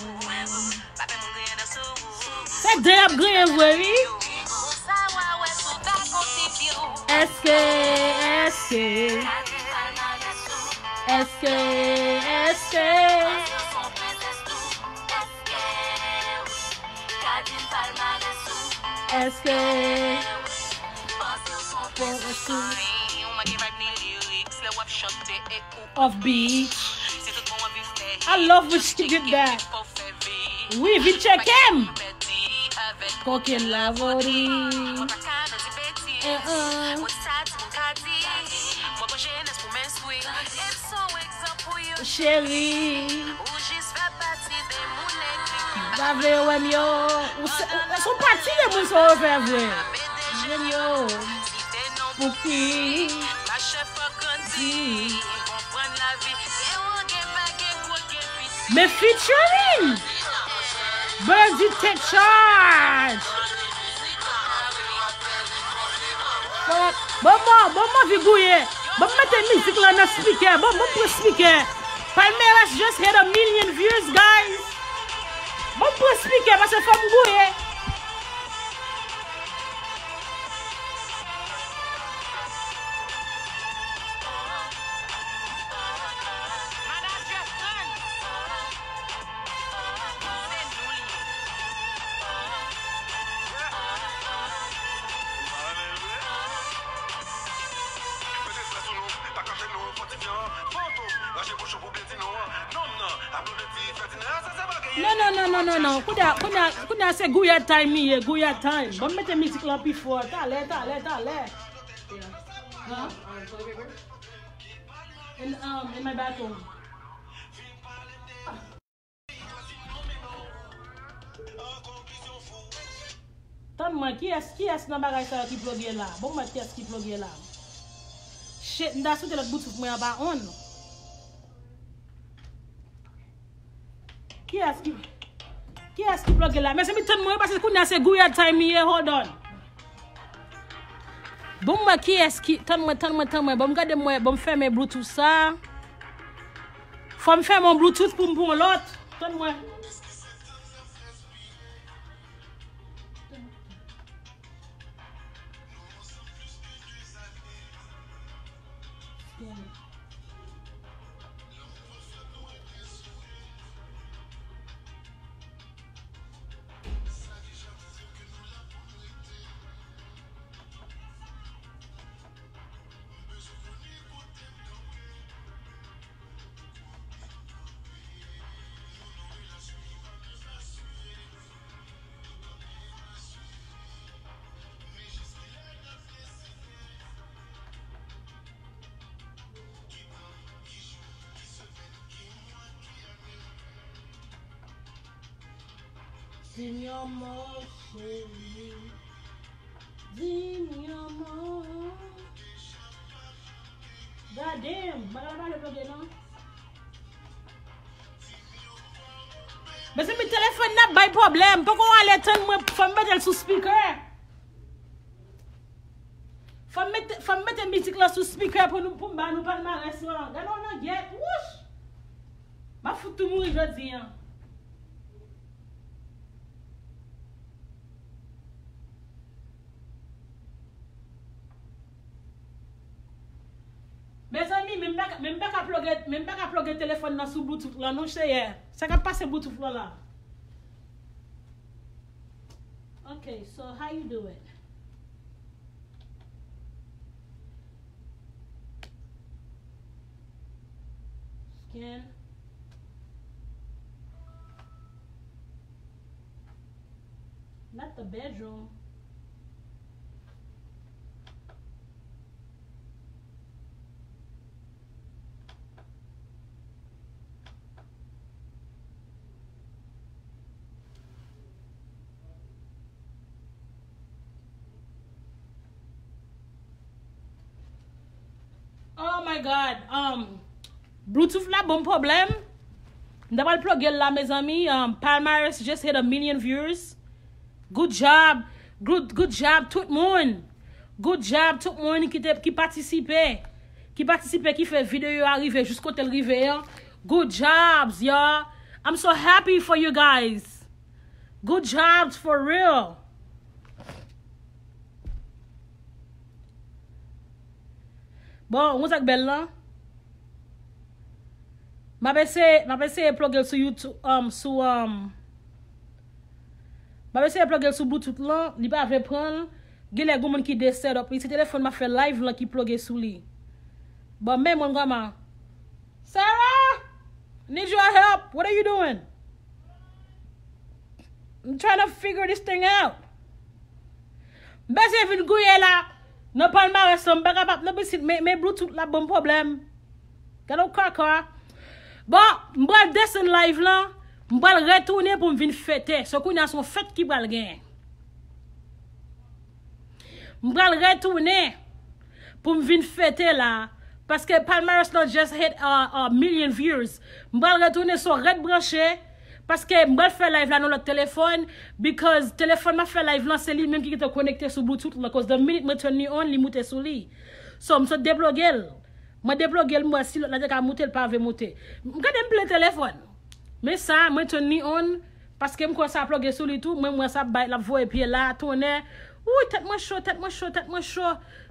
Se de y ap griyen vre, wi. Èske, èske, èske, èske, èske, of beach. I love when she did that. Wi, vin tcheke m. Kokenn lavori. Uh-uh. Cheri. Pa vle wè m yo. Ou se, ou, se yon pati de moun sa w fè vre. Jèn yo. Pouki? Men featuring Birdie take charge. Fuck. Bon, bon, bon, bon, anvi gouye. Bon, mete mizik la nan spikè. Bon, bon, pran spikè. Palmarès just hit a million views, guys. Bon, pran spikè, paske fò m gouye. Non, non, non, non, non, non. Kounye a, kounye a, kounye a se Gouyad time li ye, Gouyad time. Ban m mete mizik lan pi fò. Talè, talè, talè. Huh? And, um, in my bathroom. Kiyès, kiyès nan bagay sa yo ki ploge la? Bon, mwen, kiyès ki ploge la? Shit, m ta swete lòt bluetooth mwen an pa on. Kiyès ki, kiyès ki ploge la? Mezanmi, tann mwen, paske kounye a se gouyad time li ye, hold on. Bon, mwen, kiyès ki, tann mwen, tann mwen, tann mwen, bon, m gade mwen, bon, m fèmen bluetooth sa. Fò m fèmen yon bluetooth pou m pran lòt. Tann mwen. Di m yon mo, cheri. Di m yon mo. Gade m, bagay la pa vle ploge non. Mezanmi, telefòn nan ap bay pwoblèm. Poko ale, tann mwen, fò m mete l sou speaker. Fò m mete, fò m mete mizik lan sou speaker pou nou, pou m ba nou palmarès lan. Gade yon langyèt, wouch! M ap fout tou mouri jodi an. Mezanmi, men m pa ka, men m pa ka ploge, men m pa ka ploge telefòn nan sou Bluetooth lan non, seyè. Sa k ap pase Bluetooth lan la? Okay, so how you do it? Scan. Not the bedroom. Oh my God. Um, Bluetooth la ban m pwoblèm. M ta pral ploge l la, mezanmi. Um, Palmarès just hit a million viewers. Good job. Good, good job, tout moun. Good job, tout moun ki te, ki patisipe. Ki patisipe, ki fè videyo a rive jis kote l rive an. Good jobs, y'all. I'm so happy for you guys. Good jobs for real. Bon, ou konn sa k bèl lan? M ap eseye, m ap eseye ploge l sou YouTube, um, sou, um, m ap eseye ploge l sou Bluetooth lan, li pa vle pran l. Genlè gen moun ki de set up li. Se telefòn m ap fè live lan ki ploge sou li. Bon, men mwen kòman. Sarah! Need your help. What are you doing? I'm trying to figure this thing out. M bezwen vin gouye la. Nan palmarès lan, m pa kapab. Nan pitit, men, men Bluetooth la ban m pwoblèm. Gade yon kaka. Bon, m pral desann live lan. M pral retounen pou m vin fete. So, kounye a se yon fèt ki pral genyen. M pral retounen pou m vin fete la, paske palmarès lan just hit a, a million viewers. M pral retounen, so ret branche, paske m pral fè live la nan lòt telefòn, because telefòn m ap fè live lan, se li menm ki te konekte sou Bluetooth lan, cause the minute mwen turn li on, li moute sou li. So, m sot deploge l. Mwen deploge l, m wè si lòt la te ka moute, l pa vle moute. M gade m plen telefòn. Men sa, mwen turn li on, paske m kwè sa ploge sou li tou, mwen, m wè sa ap bay, l ap voye pye la, tonnè. Wouy, tèt mwen cho, tèt mwen cho, tèt mwen cho,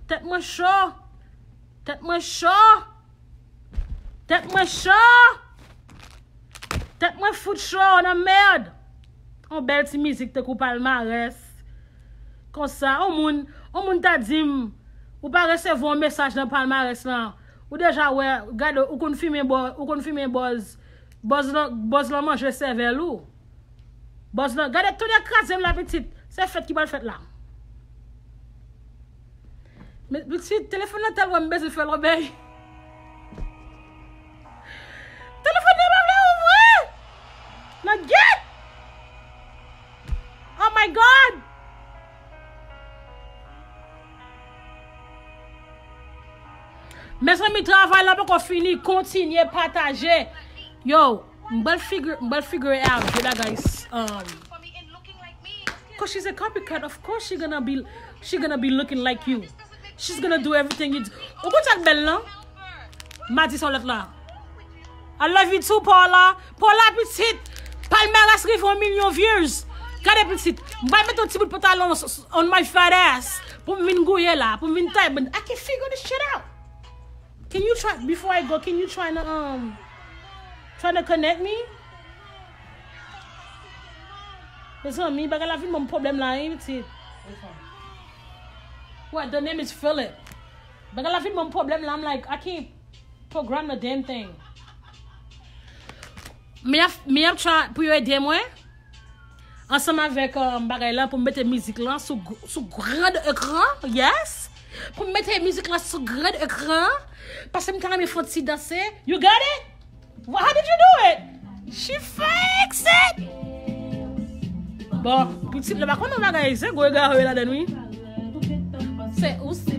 tèt mwen cho, tèt mwen cho, tèt mwen cho, tèt mwen fout cho nan mèd. On bèl ti mizik tankou palmarès. Konsa, on moun, on moun ta di m, ou pa resevwa yon mesaj nan palmarès lan. Ou deja wè, gade, ou konn fimen bò, ou konn fimen bòz, bòz lan, bòz lan manje sèvèl ou. Bòz lan, gade, tonnè kraze m la, pitit. Se fèt ki pral fèt la. Men, pitit, telefòn nan tèlman m bezwen fè lòbèy. Telefòn nan pa vle ouvri! Nan gyèt! Oh my God! Mezanmi, travay la poko fini. Kontinye pataje. Yo, m pral figure, m pral figure out de bagay. Um, cause she's a copycat. Of course she gonna be, she gonna be looking like you. She's gonna do everything you do. Ou konn sa k bèl lan? M a di sa lòt la. I love you too, Paula. Paula pitit, palmarès rive yon milyon views. Gade pitit, m pral mete yon ti bout pantalon s-, s-, on my fat ass pou m vin gouye la, pou m vin tay band. I can figure this shit out. Can you try, before I go, can you try to, um, try to connect me? Mezanmi, bagay la vin ban m pwoblèm la, wi, pitit. What? The name is Philip. Bagay la vin ban m pwoblèm la, I'm like, I can't program the damn thing. Mi ap, mi ap try pou yo ede mwen. Ansanm avèk, um, bagay la pou m mete mizik lan sou gr-, sou grand ekran. Yes. Pou m mete mizik lan sou grand ekran. Paske m ta renmen fè yon ti danse. You got it? Wha-, how did you do it? She fix it. Bon, pitit la pa konn yon bagay, se gwo egare ladan wi. Se ou se.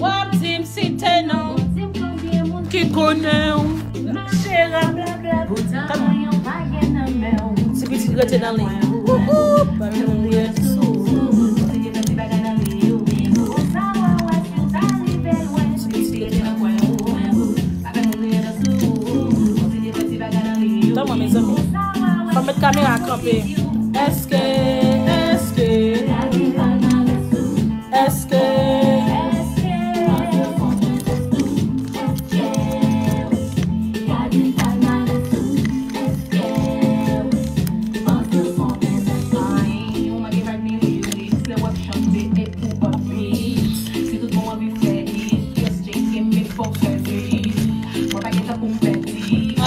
W ap di m site non ki konnen w. Chera. Ti pitit rete nan liy. Ou, ou, pa vin mwen sou. Ti pitit rete nan liy. Tan mwen, mezanmi. Fò m met kamera kanpe. Èske, èske, èske,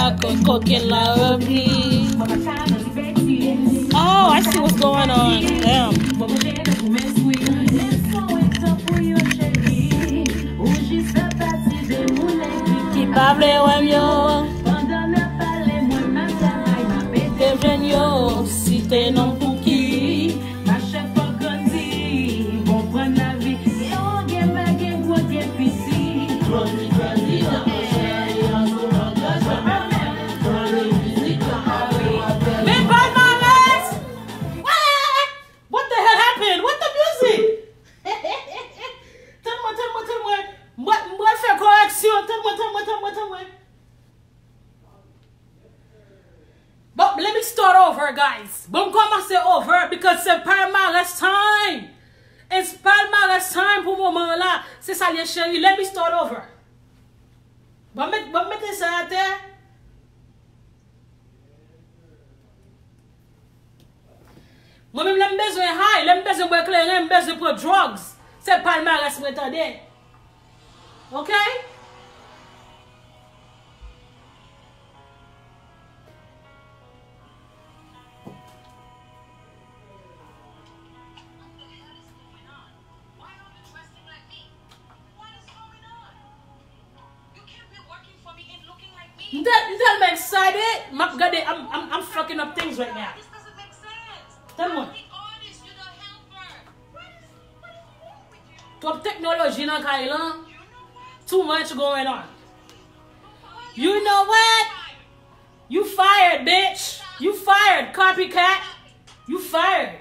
Akò kokenn la revni. Oh, I see what's going on. Damn. Ki pa vle wè m yo. Te jwenn yo, site non pou ki. Machè fò grandi, konprann lavi. Yo gen mè, gen gwo, gen piti. Men palmarès! What? What the hell happened? What the music? Tann mwen, tann mwen, tann mwen. Mwen, mwen fè koreksyon. Tann mwen, tann mwen, tann mwen, tann mwen. Bon, let me start over, guys. Bon, m kòmanse over because se palmarès time. It's palmarès time pou moman an la. Se sa l ye, cheri. Let me start over. Bon, met, bon, mete sa atè. Mwen menm lè m bezwen high, lè m bezwen bwè kleren, m bezwen pran drugs. Se palmarès mwen tande. Ok? M tèl-, m tèlman excited, m ap gade, I'm, I'm, I'm fucking up things right now. Tann mwen. Twòp teknoloji nan kay lan. Too much going on. You know what? You fired, bitch. You fired, copycat. You fired.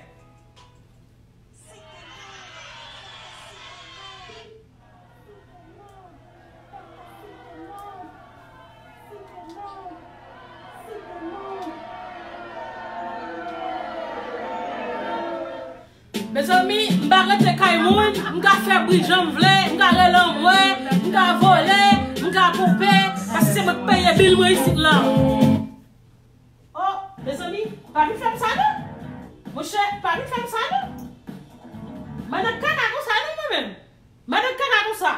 Mezanmi, m pa rete kay moun, m ka fè bri jan m vle, m ka rele anmwe, m ka vole, m ka ponpe, paske se mwen k peye bil mwen isit la. Oh, mezanmi, pa vin fè m sa non. Monchè, pa vin fè m sa non. Madan kaka konsa non mwen menm. Madan kaka konsa.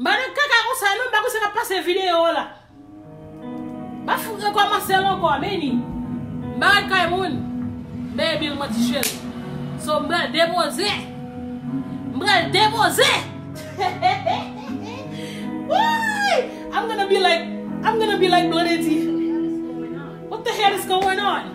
Madan kaka konsa non, m pa konn sa k ap pase videyo a la. M ap fout rekòmanse l ankò, meni. M pa ret kay moun. Baby, l manti cheri. So, m pral depoze. M pral depoze. Why? I'm gonna be like, I'm gonna be like Blondedy. What the hell is going on?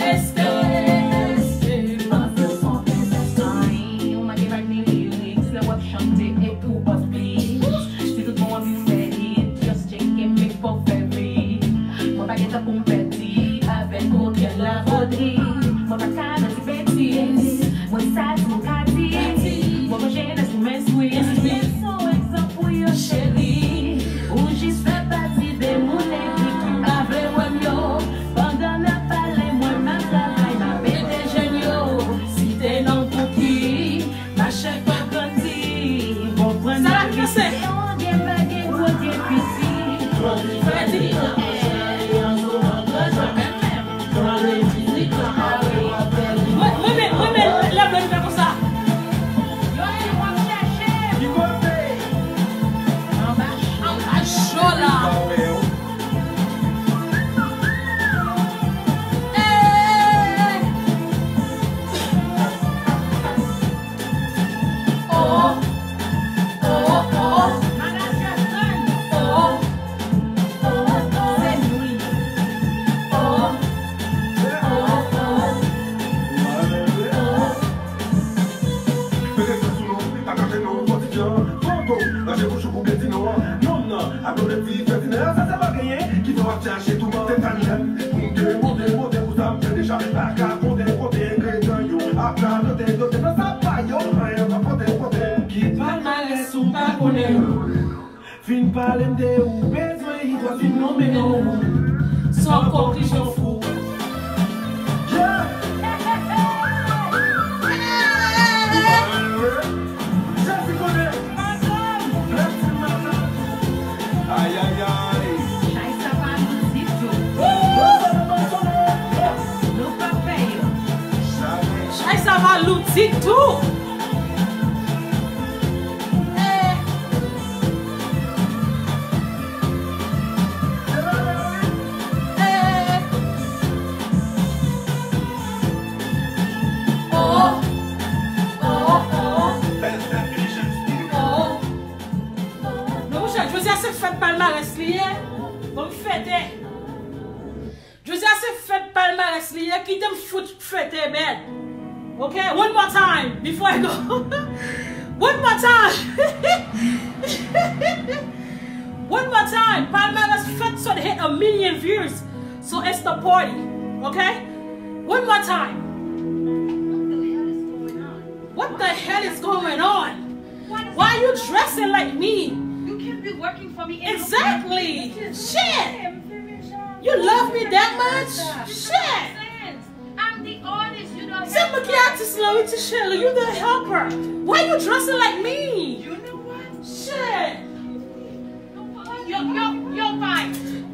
Esther. Esther. Panse w se yon princess, ay, ou manke vibe ni lyrics, lè w ap chante e ou pòs beat. Si tout moun anvi fè hit, just check it, make for very. Mwen pa gen tan pou m pèdi avèk kokenn lavwodri. Mwen pa ka nan ti betiz. Mwen sa tou ka di. Mwen pa jenès ou men sweet. Mwen se yon egzanp pou yo, cheri. Ou jis fè pati de moun ki pa vle wè m yo. Pandan n ap pale, mwen m ap travay, m ap ede jèn yo. Site non Pouki, mache k ap grandi. Konprann sa l ap pase. Gen pa gen gwo, gen piti. Fredi. Mwen, mwen, mwen, mwen, lè blan fè konsa. Yo, w ap chèche. Ki kote? Anba cho. Anba cho la. Eh. Oh, oh, oh. Manager Fran. Oh, oh, oh. Se nou li. Oh, oh, oh. Mete sa sou nou, pataje nou, fò ti jan. Foto, rache bouch ou pou byen di non. Non, non, ap lòt ti fè ti nan sa, sa pa genyen. Ki fè w ap chache touman. Te tann lè m pou m te monte, monte pou sa m fè deja. Pa ka konte, konte, engredyan yo. Ap ka note, note nan sa pa yo. Anyen pa pote, pote. Ki palmarès ou pa konnen? Fin pale m de ou, bezwen li, dwa fin nonmen non ou. San konklizyon fou. Yeah! Jezi konnen. Bless you, my love. Ay, ay, ay. Chay sa pa lou ditou. Nou p ap pè yo. Chay sa pa lou ditou. Eh. Eh. Oh. Oh, oh, oh. Oh. Non, monchè, jodi a se fèt palmarès li ye. Bon, m fete. Jodi a se fèt palmarès li ye, kite m fout fete bèl. Ok, one more time before I go. One more time. One more time. Palmarès fèt so they hit a million views. So it's the party. Ok? One more time. What the hell is going on? Why you dressing like me? You can't be working for me and looking like me. Exactly. Shit. You love me that much? Shit. I'm the artist, you the helper. Se mwen ki atis la, wi, ti cheri, you the helper. Why you dressing like me? You know what? Shit. Yo, yo,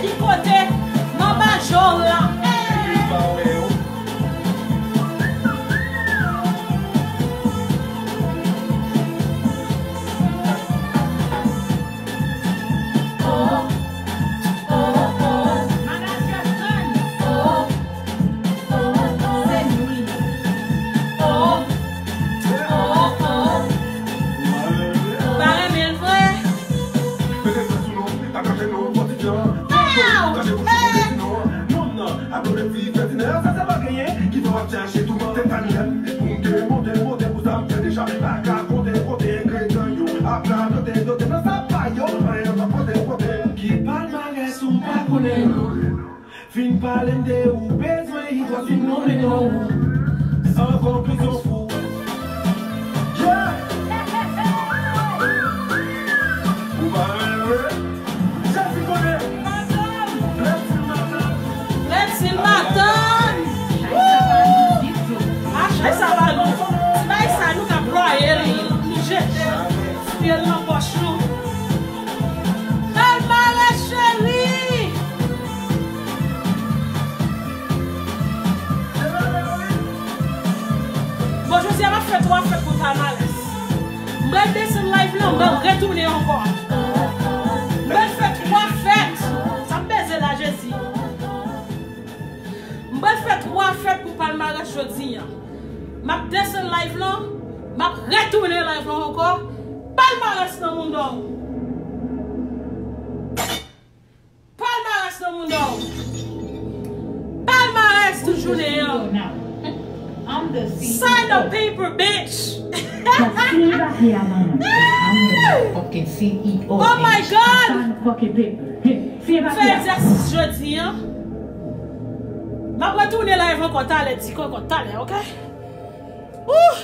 Ki kote? Nan Majò la. Ou pa renmen l vre? Ki palmarès ou pa konnen? Vin pale m de ou, bezwen li, vin nonmen non ou. San konklizyon fou. Yeah! Ou pa renmen vre? Jezi konnen. Let's see madanm. Let's see madanm. Woo! Achay sa pa gon. Ti bagay sa nou ka plwaye l, nou jete l, fouye l nan pòch nou. Palmarès cheri! Bon, jodi a m ap fè twa fèt pou palmarès. M pral desann live lan, m pral retounen ankò. M pral fè twa fèt. Sa m peze la, Jezi. M pral fè twa fèt pou palmarès jodi a. M ap desann live lan, m ap retounen live lan ankò. Palmarès nan mouda w. Palmarès nan mouda w. Palmarès tout jounen an. Sign the paper, bitch. Oh my God! Fè egzèsis jodi an. M ap retounen live ankò talè, ti kòkòt talè, ok? Ouh!